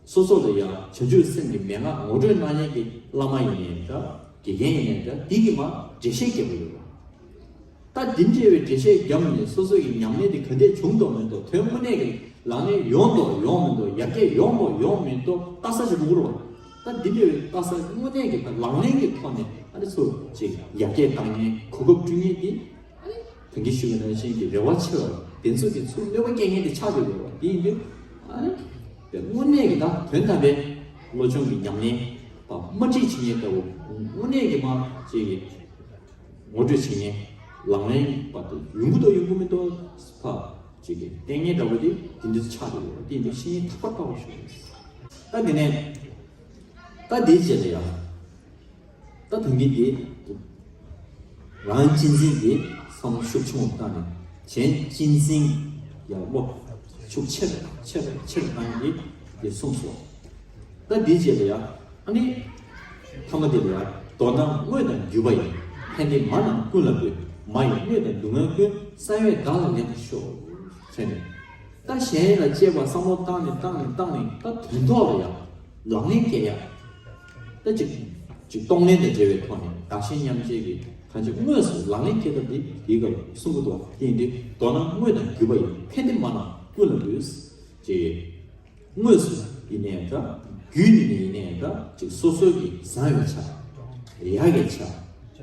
སོ་སོ་ལ་ཡང་བྱང་ཆུབ་སེམས་ཀྱི་མན་ངག་ངོ་སྤྲོད་གནང་མཁན་གྱི་བླ་མ་ཡིན་ནའི་འདྲ། དགེ་རྒན་ཡིན་ནའི་འདྲ། འདི་གི་མ་འགྲེལ་བཤད་རྒྱག་གི་ཡོད་པ། ད་འདི་འདྲ་བའི་འགྲེལ་བཤད་བརྒྱབ་ནས་སོ་སོ་ཡི་ཉམས་ལེན་དེ་ག་འདྲས་བྱུང་འདུག་མི་འདུག་དོན་དངོས་གནས་ཀྱི་ལག་ལེན་ཡོང་འདུག་ཡོང་མི་འདུག་ཡར་རྒྱས་ཡོང་འདུག་ཡོང་མི་འདུག་ལྟ་ས་ཞིག་དགོས་ཀྱི་རེད་བ། ད་འདི་འདྲ་བའི་ལྟ་ས་དངོས་གནས་ཀྱི་ད་ལག་ལེན་གྱི་ཐོག་ནས་ཨ་ནི་ཚུར་ཅིག་ཡར་རྒྱས་བཏང་མཁན་གོ་སྐབས་བསྐྲུན་མཁན་དེ། ད་གིན་ཞུས་པ་ནང་བཞིན་གྱི་རེ་བ་ཆེ་བ་དེ་ཚོ་གི་ཚུར་གནོད་པ་སྐྱེལ་མཁན་དེ་ཆགས་བསྡད་ཡོད་པ་དེ་ཡིན་དུས་ཨ་ནི་དངོས་གནས་ཀྱི་ད་དོན་དམ་པའི་བློ་སྦྱོང་གི་ཉམས་ལེན་པ་དམར་ཁྲིད་བྱེད་མཁན་ལྟ་བུ་དངོས་གནས་ཀྱི་མ་ཅིག་གི་ངོ་སྤྲོད་བྱེད་མཁན་ལག་ལེན་པ་དེ་ཡོང་གི་འདུག་ཡོང་གི་མི་འདུག་ཕ་ཅིག་གི་ལྟས་ངན་འདྲ་བོ་དེ་དེ་འདྲ་ཆགས་བསྡད་ཡོད་པ་དེ་ཡིན་དུས་བཤེས་གཉེན་དམ་པར་ལྟ་བར་ཤོག་ད་དེ་ནས་ད་དེའི་རྗེས་ལ་ཡང་། ད་དོན་གྱི་འདི། རང་གཅེས་འཛིན་འདི་བསམ་བློ་ཤུགས་ཆུང་བཏང་ནས་གཞན་གཅེས་འཛིན་ཡར་བློ་ཤུགས་ཆེར་ཆེར་ཆེར་བཏང་གི་འདི་གསུངས་སོ། ད་འདིའི་རྗེས་ལ་ཡང་ཨ་ནི། ཐ་མ་འདི་ལ་ཡང་མདོར་ན་དངོས་དང་བརྒྱུད་པ་ཡི། ཕན་བདེ་མ་རྣམས་ཀུན་ལ་འབུལ། མ་ཡི་གནོད་དང་སྡུག་བསྔལ་ཀུན། ས་ཡོད་བདག་ལ་ལེན་པར་ཤོག་ཟེར་ནས། ད་གཞན་ལ་གཅེས་པ་བསམ་བློ་བཏང་ནས་བཏང་ནས་བཏང་ནས་ད་དོན་ཐོག་ལ་ཡང་ལག་ལེན་སྐྱེལ་ཡ། ད་ཅིག་ཅིག་གཏོང་ལེན་དང་འབྲེལ་བའི་ཐོག་ནས་བདག་གཞན་མཉམ་བརྗེ་གི་གང་ཅི་དངོས་སུ་ལག་ལེན་འཁེལ་ཐབས་འདི་དེའི་སྐབས་གསུང་གི་འདུག་དེ་ཡིན་དུས་མདོར་ན་དངོས་དང་བརྒྱུད་པ་ཡི་ཕན་བདེ་མ་གནང་ཀུན་ལ་འབུལ། ཅེས་དངོས་སུ་ཡིན་ནའི་འདྲ། བརྒྱུད་ནས་ཡིན་ནའི་འདྲ། ཅིག་སོ་སོའི་གི་བཟང་བའི་ཆ། ཡག་གི་ཆ།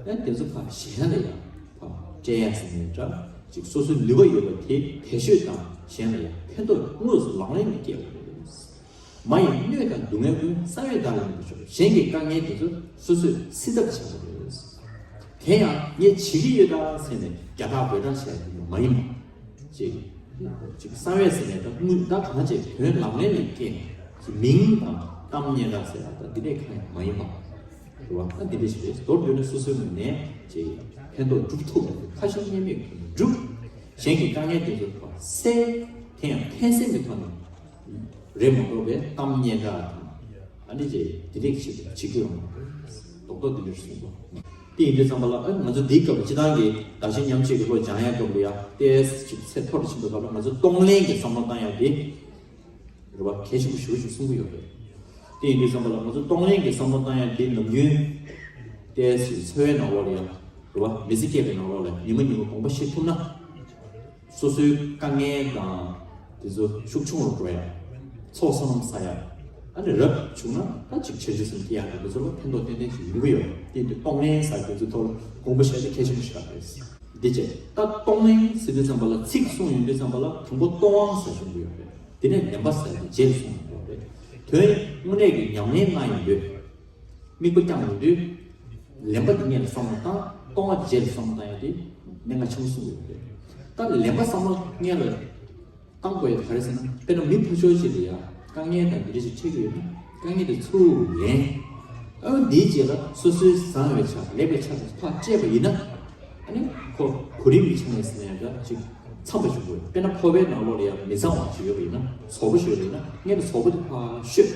ཨ་དེ་ཚོ་ཕར་གཞན་ལ་ཡང་ཕར་སྤྲད་ཡ་ཟེར་ནའི་འདྲ། ཅིག་སོ་སོའི་ནུས་པ་ཡོད་པ་དེ་བེད་སྤྱོད་དང་གཞན་ལ་ཡང་ཕན་ཐོགས་དངོས་སུ་ལག་ལེན་དུ་བསྐྱལ་བ་རེད། མ་ཡིས་གནོད་དང་སྡུག་བསྔལ་ཀུན། བསམ་ཡས་བདག་ལ་མི་བྱ་སྟེ། གཞན་གྱི་དཀའ་ངལ་དེ་ཚོ་སོ་སོས་སེལ་ཐབས་བྱ་དགོས། དེ་ཡང་ངས་བྱེད་ཀྱི་ཡོད་ད་ཟེར་ནས་རྒྱ་ཐག་བོད་ཐག་བྱས་ཏེ་མ་ཡིན་པ། ཅིག་ཅིག་བསམ་ཡས་ཟེར་ནས་ད་དངུལ་ད་གང་བྱས་དོན་ལག་ལེན་ལ་བསྐྱལ་ནས་ཅིག་མིང་དང་གཏམ་སྙན་གྲགས་ཟེར་ཡ་ད་འདི་འདྲས་གང་ཡང་མ་ཡིན་པ། རེད་བ། ད་འདི་འདྲས་ཞིག་རེད། མདོར་བསྡུས་ན་སོ་སོའི་ངོས་ནས་ཅིག་ཕན་ཐོགས་སྒྲུབ་ཐུབ་པ་ཁ་ཞེ་གཉིས་མེད་ཀྱིས་སྒྲུབ། གཞན་གྱི་དཀའ་ངལ་དེ་ཚོ་ཕར་སེལ། དེ་ཡང་ཕན་སེམས་ཀྱི་ཐོག་ནས། རེད་མ་གཏོགས་པའི་གཏམ་སྙན་གྲགས་དང་། ཨ་ནི་ཅེ་དེ་རིགས་ཆེད་དུ་བྱེད་རྒྱུ་ཡོང་མ་རེད། རྡོག་རྡོག་དེ་འདྲར་གསུངས་པ། དེ་ཡིན་དུས་ཙམ་པ་ལ་ཨ་ང་ཚོ་འདིའི་སྐབས་ལ་སྤྱི་བཏང་གི་བདག་གཞན་མཉམ་བརྗེ་གི་བློ་སྦྱང་ཡ་སྐབས་ལ་ཡ་ཏོག་ཙམ་ཅིག་ཚད་མཐོ་རུ་ཕྱིན་པའི་སྐབས་ལ་ང་ཚོ་གཏོང་ལེན་གྱི་བསམ་བློ་བཏང་ཡ་དེ། རེད་བ། གལ་ཆེན་པོ་ཞེ་པོ་ཅིག་གསུང་གི་ཡོད་རེད། དེ་ཡིན་དུས་ཙམ་པ་ལ་ང་ཚོ་གཏོང་ལེན་གྱི་བསམ་བློ་བཏང་ཡ་དེ་ནམ་རྒྱུན་ཏོག་ཙམ་འཚོ་བའི་ནང་ལོགས་ལ་ཡ། རེད་བ། མི་ཚེ་སྐྱེལ་བའི་ནང་ལོགས་ལ་ཉི་མ་ཉི་མ་དགོངས་པ་བཞེས་ཐུབ་ན། སོ་སོའི་དཀའ་ངལ་དང་དེ་ཚོ་ཤུགས་ཆུང་རུ་འགྲོ་ཡ། ཚོགས་བསོད་ནམས་བསགས་ཡ། ཨ་ནི་རབ་བྱུང་ན་ད་ཅིག་བྱང་ཆུབ་སེམས་སྐྱེ་ཡ་དང་དེ་ཚོ་ལ་ཕན་ཐོགས་ཏན་ཏན་ཞིག་ཡོང་གི་ཡོད་རེད། དེ་ཡིན་དུས་གཏོང་ལེན་ཟེར་དེ་ཚོའི་ཐོག་ལ་དགོངས་པ་བཞེས་ཏེ་གལ་ཆེན་པོ་ཞིག་རེད། འདི་བྱས་ད་གཏོང་ལེན་ཟེར་དུས་ཙམ་པ་ལ་ཚིག་གསུངས་ཡོང་དུས་ཙམ་པ་ལ་དང་པོ་གཏོང་བ་ཟེར་བྱུང་གི་ཡོད་རེད། དེ་ནས་ལེན་པ་ཟེར་དེ་རྗེས་ལ་གསུངས་ཡོང་གི་ཡོད་རེད། དོན་དངོས་གནས་ཀྱི་ཉམས་ལེན་གནང་ཡོང་དུས། དམིགས་པ་བསྐྱངས་ཡོང་དུས། ལེན་པ་འདི་སྔོན་ལ་བསམ་བློ་བཏང་། གཏོང་བ་འདི་རྗེས་ལ་བསམ་བློ་བཏང་ཡ་དེ་གནད་འགག་ཆེན་པོ་གསུངས་ཡོད་རེད། ད་ལེན་པ་བསམ་བློ་སྔོན་ལ་བཏང་དགོས་ཡ་ག་རེ་ཟེར་ན། དཔེར་ན་མི་ཕར་ཕྱོགས་ཅིག་ལ་ཡ་དཀའ་ངལ་དང་འདི་འདྲ་ཞིག་འཕྲད་ཀྱི་ཡོད་ན་དཀའ་ངལ་དེ་ཚུར་ལེན། ཨ་འདིའི་རྗེས་ལ་སོ་སོའི་བཟང་བའི་ཆ་ལེགས་པའི་ཆ་དེ་ཕར་སྤྲད་པ་ཡིན་ན། ཨ་ནི་ཁོ་གོ་རིམ་གྱི་ཆ་ནས་ཟེར་ན་ཡང་འདྲ་ཅིག་འཚམ་པ་བྱུང་དགོས། དཔེར་ན་ཕོར་པའི་ནང་ལོགས་ལ་ཡ་མི་གཙང་བ་ཅིག་ཡོད་པ་ཡིན་ན། ཟོག་པོ་ཞིག་ཡོད་པ་ཡིན་ན་སྔོན་ལ་ཟོག་པོ་དེ་ཕར་བཤོས།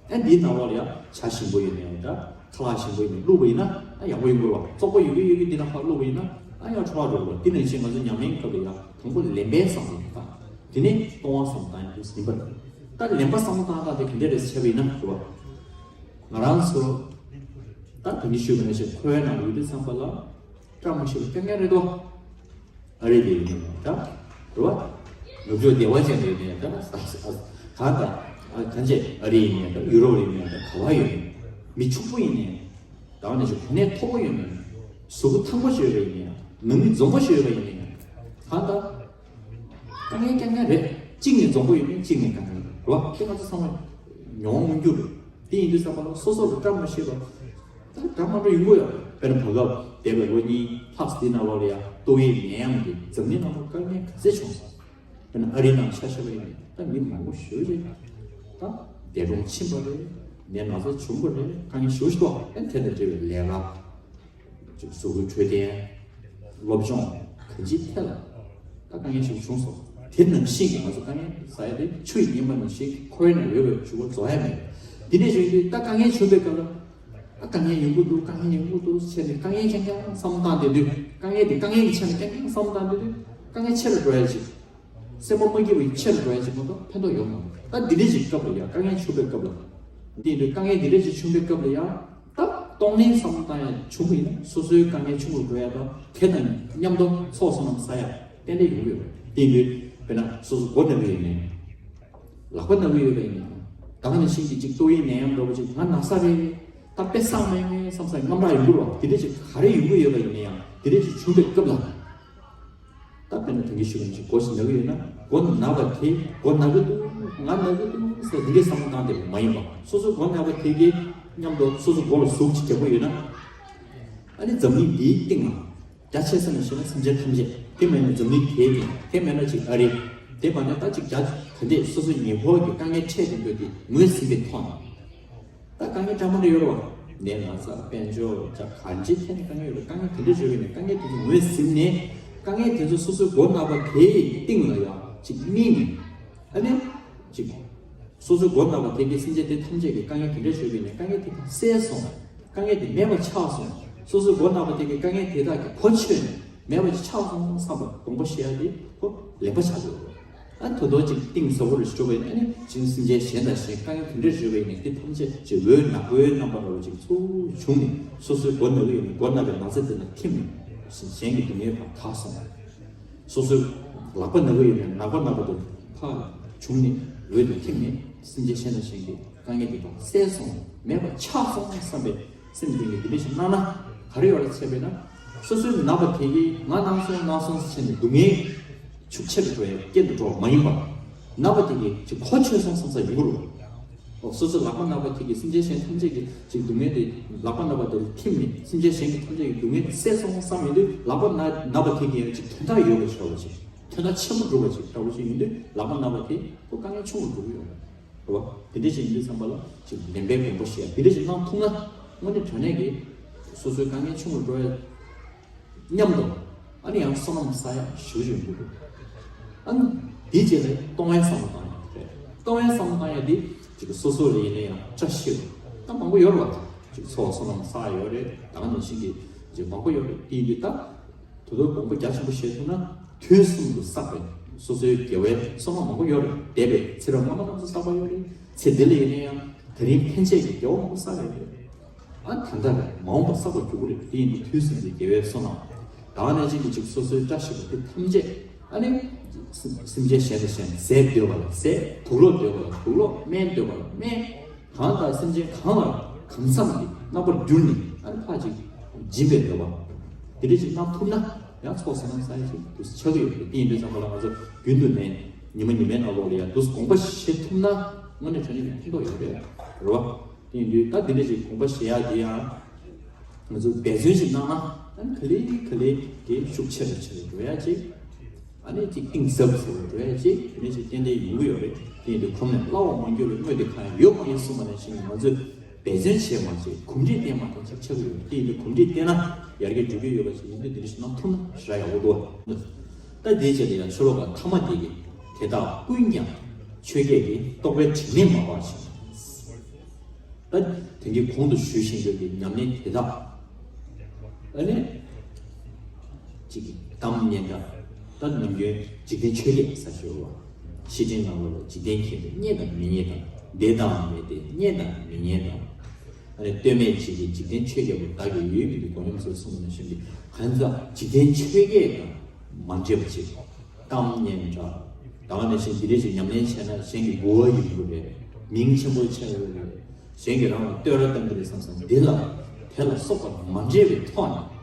ཨ་འདིའི་ནང་ལོགས་ལ་ཡང་ཇ་ཞིམ་པོ་ཡོད་ན་ཡང་འདྲ། ཁ་ལག་ཞིམ་པོ་ཡོད་ན་བླུགས་པ་ཡིན་ན་ཨ་ཡག་པོ་ཡོང་གི་རེད་བ། བཙོག་པ་ཡོད་གི་ཡོད་གི་འདི་ནང་ཕར་བླུགས་པ་ཡིན་ན་ཨ་ཡང་འཕྲོ་བརླག་འགྲོ་གི་རེད་བ། དེ་ནང་བཞིན་ང་ཚོ་ཉམས་ལེན་སྐབས་ལ་ཡང་དང་པོ་ལེན་པའི་བསམ་བློ་དང་། དེ་ནས་གཏོང་བ་བསམ་བློ་བཏང་ཡག་དེ་ཡིན་པ་རེད། ད་ལེན་པ་བསམ་བློ་བཏང་སྟངས་དེ་ག་འདྲ་རེད་ཟེར་བ་ཡིན་ན་རེད་བ། ང་རང་ཚོ་ད་དེ་ནས་ཞུས་པ་ནང་བཞིན་འཁོར་བའི་ནང་ལ་ཡོད་དུས་ཙམ་པ་ལ་བཀྲ་མ་ཤིས་པ་རྐྱང་རྐྱང་རེད་དོ། ཨ་རི་ལ་ཡིན་ན་ཡང་འདྲ། རེད་བ། ནུབ་ཕྱོགས་བདེ་བ་ཅན་ལ་ཡིན་ན་ཡང་འདྲ། གང་ལྟར་གང་བྱས་ཨ་རི་ཡིན་ན་ཡང་འདྲ། ཡུ་རོབ་ཡིན་ན་ཡང་འདྲ། ག་བ་ཡོད་ན། མི་ཕྱུག་པོ་ཡིན་ན་ཡང་། ད་ནས་ཅིག་གོ་གནས་མཐོ་པོ་ཡོད་ན་ཡང་། གཟུགས་པོ་ཐང་པོ་ཞིག་ཡོད་པ་ཡིན་ན་ཡང་། ནང་མི་འཛོམས་པོ་ཞིག་ཡོད་པ་ཡིན་ན་ཡང་། གང་ལྟར། དཀའ་ངལ་རྐྱང་རྐྱང་རེད། གཅིག་ནས་འཛོམས་པོ་ཡོད་མཁན་གཅིག་ནས་དཀའ་ངལ་རེད་བ། དེ་ང་ཚོ་ཚང་མ་མྱོང་མྱོང་རྒྱུ་རེད། དེ་ཡིན་དུས་ཙམ་པ་ལ་སོ་སོ་ལ་བཀྲ་མ་ཤིས་པ། ད་འདྲ་མ་འདྲ་ཡོང་གི་ཡོད། དཔེར་ན་བར་སྐབས་འདས་པའི་ལོ་གཉིས་ལྷག་ཙམ་འདི་ནང་ལོགས་ལ་ཡང་ཏོག་དབྱིབས་ནད་ཡམས་ཀྱིས་འཛམ་གླིང་ནང་ལ་དཀའ་ངལ་ག་ཚད་བྱུང་སོང་། དཔེར་ན་ཨ་རིའི་ནང་ཆ་བཞག་པ་ཡིན་ན་ད་མི་མང་པོ་ཞེ་པོ་ཅིག་ད་འདས་གྲོངས་ཕྱིན་པ་རེད། ནད་ན་ཚ་བྱུང་པ་རེད། དཀའ་ངལ་ཞེ་པོ་ཅིག་འདུག་ཨ་དེ་དང་འབྲེལ་བའི་ལས་ཀ། ཅིག་གཟུགས་པོའི་འཕྲོད་བསྟེན། སློབ་སྦྱོང་། གང་ཅིའི་ཐད་ལ་ད་དཀའ་ངལ་ཞིག་བྱུང་སོང་། དེ་ནང་བཞིན་གྱི་ང་ཚོ་དཀའ་ངལ་ཟ་ཡ་དེ་ཆུ་ཡི་རྙིང་པ་ནང་བཞིན་འཁོར་བའི་ནང་ཡོད་པའི་ཕྱུ་པ་རྫོགས་ཡ་མེད། འདི་ནས་བྱུང་དུས་ད་དཀའ་ངལ་བྱུང་བའི་སྐབས་ལ། ད་དཀའ་ངལ་ཡོང་གི་འདུག་དཀའ་ངལ་ཡོང་གི་འདུག་བྱས་ནས་དཀའ་ངལ་རྐྱང་རྐྱང་བསམ་བཏང་བསྡད་དུས། དཀའ་ངལ་དེ་དཀའ་ངལ་གྱི་ཆ་ནས་རྐྱང་རྐྱང་བསམ་བཏང་བསྡད་དུས་དཀའ་ངལ་ཆེ་རུ་འགྲོ་ཡ་ཅིག་སེམས་པ་མ་སྐྱིད་པ་ཡིན་ཆེ་རུ་འགྲོ་ཡ་ཅིག་མ་གཏོགས་ཕན་ཐོགས་ཡོང་མ་རེད། ད་འདི་འདྲས་ཅིག་སྐབས་ལ་ཡ་དཀའ་ངལ་བྱུང་བའི་སྐབས་ལ། འདི་ཡིན་དུས་དཀའ་ངལ་འདི་འདྲས་ཅིག་བྱུང་བའི་སྐབས་ལ་ཡ། ད་གཏོང་ལེན་བསམ་བློ་བཏང་ཡ་བྱུང་བ་ཡིན་ན་སོ་སོའི་དཀའ་ངལ་ཆུང་རུ་འགྲོ་ཡ་དང་དེ་དང་མཉམ་དུ་ཚོགས་བསོད་ནམས་བསགས་ཡ་ཏན་ཏན་ཡོང་གི་ཡོད་རེད། འདི་ཡིན་དུས་དཔེར་ན་སོ་སོ་མགོ་ན་གི་ཡོད་ནའི། ལག་པ་ན་གི་ཡོད་པ་ཡིན་ནའི། ད་ག་ནང་བཞིན་གྱི་ཅིག་ཏོག་དབྱིབས་ནད་ཡམས་འདྲ་པོ་ཅིག་ང་ན་ས་རེད། ད་དཔེ་བསགས་མེད་མེད་བསམ་བསམ་དངངས་སྐྲག་ཡོང་གི་རེད་བ། དེ་འདྲས་ཅིག་ག་རེ་ཡོང་གི་ཡོད་པ་ཡིན་ན་ཡང་དེ་འདྲས་ཅིག་བྱུང་བའི་སྐབས་ལ། ད་དཔེར་ན་དེང་གི་ཞུ་བ་ནང་བཞིན་མགོ་ཞིག་ན་གི་ཡོད་ན་མགོ་ན་བ་དེ་མགོ་ན་གི་འདུག་ང་ན་གི་འདུག་ཟེར་འདི་འདྲའི་བསམ་བློ་བཏང་བསྡད་པ་མ་ཡིན་པ། སོ་སོ་མགོ་ན་བ་དེ་གི་མཉམ་དུ་སོ་སོ་མགོ་ལ་ཟུག་ཅིག་རྒྱག་གི་ཡོད་ན། ཨ་ནི་འཛམ་གླིང་འདིའི་སྟེང་ལ་རྒྱ་ཆེ་ས་ནས་བཤད་ན་སེམས་ཅན་ཐམས་ཅད། དེ་མེད་ན་འཛམ་གླིང་དེའི་སྟེང་། དེ་མེད་ན་ཅིག་ཨ་རི། དེ་མ་ནས་ད་ཅིག་རྒྱ་ག་འདྲས་སོ་སོའི་ཉེ་འཁོར་གྱི་དཀའ་ངལ་འཕྲད་བསྡད་འདོད་དེ་ངོས་ཟིན་པའི་ཐོག་ནས། ད་དཀའ་ངལ་འདྲ་མི་འདྲ་ཡོད་རེད་བ། ནད་ན་ཚ་དཔལ་འབྱོར་ཇ་གང་ཅིའི་ཐད་ནས་དཀའ་ངལ་ཡོད་རེད། དཀའ་ངལ་དེ་འདྲ་བྱུང་བ་ཡིན་ན་དཀའ་ངལ་དེ་ཚོ་ངོས་ཟིན་ནས་དཀའ་ངལ་དེ་ཚོ་སོ་སོའི་མགོ་ན་བ་དེའི་སྟེང་ལ་ཡང་ཅིག་དམིགས་ནས། ཨ་ནི་ཅིག་སོ་སོའི་མགོ་ན་བ་དེ་གའི་སེམས་ཅན་དེ་ཐམས་ཅད་ཀྱི་དཀའ་ངལ་དེ་འདྲ་བྱུང་བ་ཡིན་ན་དཀའ་ངལ་དེ་ག་སེལ་སོང་། དཀའ་ངལ་དེ་མེད་པ་ཆགས་སོང་། སོ་སོའི་མགོ་ན་བ་དེ་གའི་དཀའ་ངལ་དེ་དག་གི་གོ་ཆོད་ནས་མེད་པ་ཅིག་ཆགས་སོང་བསམ་པ་དགོངས་པ་བཞེས་ཡ་དེ་ཁོ་ལེན་པ་ཆགས་འགྲོ་གི་རེད། ཨ་ད་དུང་ཅིག་གཏིང་ཟབ་པོ་རུ་ཞུགས་པ་ཡིན་ན། ཨ་ནི་ཅིག་སེམས་ཅན་གཞན་དང་གཞན་དཀའ་ངལ་ག་འདྲ་ཡོད་པ་ཡིན་ནའང་དེ་ཐམས་ཅད་ཅིག་འོད་ནག་པོའི་རྣམ་པ་འདྲ་བོ་ཅིག་ཚུར་བྱུང་ནས། སོ་སོའི་མགོ་ན་གི་ཡོད་ནའང་མགོ་ན་པའི་ནག་རྫས་དེ་ལ་ཐིམ་ནས་གཞན་གྱི་སྡུག་བསྔལ་ཕར་དག་སོང་། སོ་སོའི་ལག་པ་ན་གི་ཡོད་ནའང་ལག་པ་ན་པ་དེ་ཕར་བྱུང་ནས་འོད་དེ་ཐིམ་ནས་སེམས་ཅན་གཞན་དང་གཞན་གྱི་དཀའ་ངལ་དེ་ཕར་བསལ་སོང་། མེད་པ་ཆགས་སོང་བསམ་པའི་སེམས་གཏིང་ནས་དེ་འདྲ་ཞིག་གནང་ན། ག་རེ་ཡོད་རེད་ཟེར་བས་ན། སོ་སོའི་ན་པ་དེ་གིས་ང་གནང་སོང་གནང་སོང་ཟེར་བྱས་ནས་སྡུག་བསྔལ་ཤུགས་ཆེ་རུ་འགྲོ་ཡ་རྐྱེན་དུ་འགྲོ་བ་མ་ཡིན་པ། ན་པ་དེ་གིས་ཅིག་གོ་ཆོད་སོང་བསམ་ས་ཡོང་གི་རེད། འོ། སོ་སོའི་ལག་པ་ན་པ་དེ་གིས་སེམས་ཅན་གཞན་ཐམས་ཅད་ཀྱི་ཅིག་སྡུག་བསྔལ་དེ་ལག་པ་ན་པ་དེ་ལ་ཐིམ་ནས་སེམས་ཅན་གཞན་གྱི་ཐམས་ཅད་ཀྱི་སྡུག་བསྔལ་དེ་བསལ་སོང་བསམ་ཡོང་དུས། ལག་པ་ན་ན་པ་དེ་གིས་ཡང་ཅིག་དོན་དག་ཡོད་པ་ཆགས་པ་ཅིག་དོན་དག་ཆེན་པོ་འགྲུབ་པ་ཅིག་འདྲ་བོ་ཞིག་ཡོང་དུས། ལག་པ་ན་པ་དེ་ཁོ་དཀའ་ངལ་ཆུང་རུ་འགྲོ་གི་ཡོད་རེད། རེད་བ། དེ་འདྲ་ཞིག་ཡིན་དུས་ཙམ་པ་ལ་ཅིག་ལེན་པའི་དགོངས་པ་བཞེས་ཡ་དེ་འདྲ་ཞིག་གནང་ཐུབ་ན། དངོས་གནས་དྲང་གནས་ཀྱི་སོ་སོའི་དཀའ་ངལ་ཆུང་རུ་འགྲོ་ཡ་མཉམ་དུ། ཨ་ནི་ཡང་བསོད་ནམས་བསགས་ཡ་ཞེ་པོ་ཅིག་འདུག་ཨ་ནི་དེའི་རྗེས་ལ་གཏོང་བའི་བསམ་བློ་བཏང་ཡ་རེད། གཏོང་བའི་བསམ་བློ་བཏང་ཡ་དེ་ཅིག་སོ་སོ་ལ་ཡིན་ན་ཡང་བཀྲ་ཤིས་རེད། ད་མང་པོ་ཡོད་རེད་བ། ཅིག་ཚོགས་བསོད་ནམས་བསགས་ཡོད་རེད། ད་ག་ནང་བཞིན་གྱི་ཅིག་མང་པོ་ཡོད་རེད། དེ་ཡིན་དུས་ད། དོ་དོ་དགོངས་པ་རྒྱ་ཆེན་པོ་བཞེས་ཐུབ་ན། དུས་གསུམ་དུ་བསགས་པའི་སོ་སོའི་དགེ་བའི་བསོད་ནམས་མང་པོ་ཡོད་རེད། འདས་པའི་ཚེ་རབས་སྔ་མ་རྣམས་སུ་བསགས་པ་ཡོད་རེད། ཚེ་འདི་ལ་ཡིན་ན་ཡང་དེ་རིང་ཕན་ཆད་ཀྱི་དགེ་བ་མང་པོ་བསགས་ཡོད་རེད། ཨ་ད་ལྟ་མ་འོངས་པ་བསགས་པར་འགྱུར་གྱི་རེད། དེ་ཡིན་དུས་དུས་གསུམ་གྱི་དགེ་བའི་བསོད་ནམས། ད་ག་ནང་བཞིན་གྱི་ཅིག་སོ་སོའི་བཀྲ་ཤིས་པ་དེ་ཐམས་ཅད། ཨ་ནི་སེམས་ཅན་གཞན་དང་གཞན། ཟས་འདོད་པ་ལ་ཟས། དུག་ལོག་འདོད་པ་ལ་དུག་ལོག་སྨན་འདོད་པ་ལ་སྨན། གང་དང་སེམས་ཅན་གང་ལ་གང་འཚམ་གྱི་རྣམ་པར་གྱུར་ནས། ཨ་ནི་ཕར་ཅིག་སྦྱིན་པའི་འདོད་པ་དེ་འདྲ་ཅིག་གནང་ཐུབ་ན། ཡང་ཚོགས་བསོད་ནམས་བསགས་ཡ་ཅིག་དུས་སུ་ཆགས་ཀྱི་ཡོད་རེད། དེ་ཡིན་དུས་ཙམ་པ་ལ་ང་ཚོ་རྒྱུན་དུ་ནས་ཉི་མ་ཉི་མའི་ནང་ལོགས་ལ་ཡང་དུས་སུ་དགོངས་པ་བཞེས་ཐུབ་ན། དངོས་གནས་དྲང་གནས་ཀྱི་ཕན་ཐོགས་ཡོད་རེད། རེད་བ། དེ་ཡིན་དུས་ད་དེ་འདྲ་ཅིག་དགོངས་པ་བཞེས་ཡ་དེ་ཡང་ང་ཚོ་འབད་བརྩོན་ཅིག་གནང་ན། ཨ་ནི་ག་ལེ་ག་ལེ་དེ་ཤུགས་ཆེ་རུ་ཆེ་རུ་འགྲོ་ཡ་ཅིག་ཨ་ནི་ཅིག་གཏིང་ཟབ་ཟབ་རུ་འགྲོ་ཡ་ཅིག་དེ་ནས་ཅིག་ཏན་ཏན་ཡོང་གི་ཡོད་རེད། དེ་ཡིན་དུས་གོམས་ནས་སླ་བར་མ་འགྱུར་བའི་དངོས་དེ་གང་ཡང་ཡོད་མ་ཡིན་གསུངས་པ་ནང་བཞིན། ང་ཚོས་འབད་བརྩོན་བྱས་མ་བྱས། གོམས་འདྲིས་བསྟེན་མ་བསྟེན་ཅིག་ཆགས་ཀྱི་ཡོད་རེད། དེ་ཡིན་དུས་གོམས་འདྲིས་བསྟེན་ན་ཡར་རྒྱས་འགྲོ་གི་ཡོད་པ་ཞིག་ཡིན་དུས། དེ་འདྲ་ཞིག་གནང་ཐུབ་ན་ཞེ་དྲག་ཡག་པོ་འདུག་ད་དེའི་ཆེད་དུ་ཡང་ཤོ་ལོ་ཀ་ཐ་མ་དེ་གི། དེ་དག་ཀུན་ཀྱང་ཆོས་བརྒྱད་ཀྱི། རྟོག་པའི་དྲི་མས་མ་སྦགས་ཤིང་། ད་དེང་གི་གོང་དུ་ཞུས་བཞིན་དུ་གི་ཉམས་ལེན་དེ་དག་ཨ་ནི་གཅིག་གི་གཏམ་སྙན་གྲགས། ད་ནམ་རྒྱུན་འཇིག་རྟེན་ཆོས་བརྒྱད་ཟེར་ཞུ་བ། བཤེས་སྤྲིང་ནང་ལོགས་ལ་འཇིག་རྟེན་མཁྱེན་པའི་རྙེད་དང་མི་རྙེད་དང་། བདེ་དང་མི་བདེ་རྙེད་དང་མི་རྙེད་དང་། ཨ་ནི་ལྟོས་མེད་བྱེད་ཀྱི་འཇིག་རྟེན་ཆོས་བརྒྱད་པོ། བདག་གི་ཡུལ་གྱི་དུ་མགོ་སྙོམས་སུ་གསུངས་པ་ནང་བཞིན་གྱི། གང་ཟག་འཇིག་རྟེན་ཆོས་བརྒྱད་དང་མ་འདྲེས་པ་ཅིག་གཏམ་སྙན་གྲགས། ད་ག་ནང་བཞིན་འདི་འདྲ་ཞིག་ཉམས་ལེན་བྱས་ན་གཞན་གྱི་མགུ་བ་ཡིར་གྱི་རེད། མིང་ཆེན་པོ་ཆགས་ཀྱི་རེད། གཞན་གྱིས་རང་ལ་བསྟོད་ར་གཏོང་གི་རེད་བསམ་བསམ། འདི་ལ་དེ་ལ་སོགས་པ་མ་འདྲེས་པའི་ཐོག་ནས།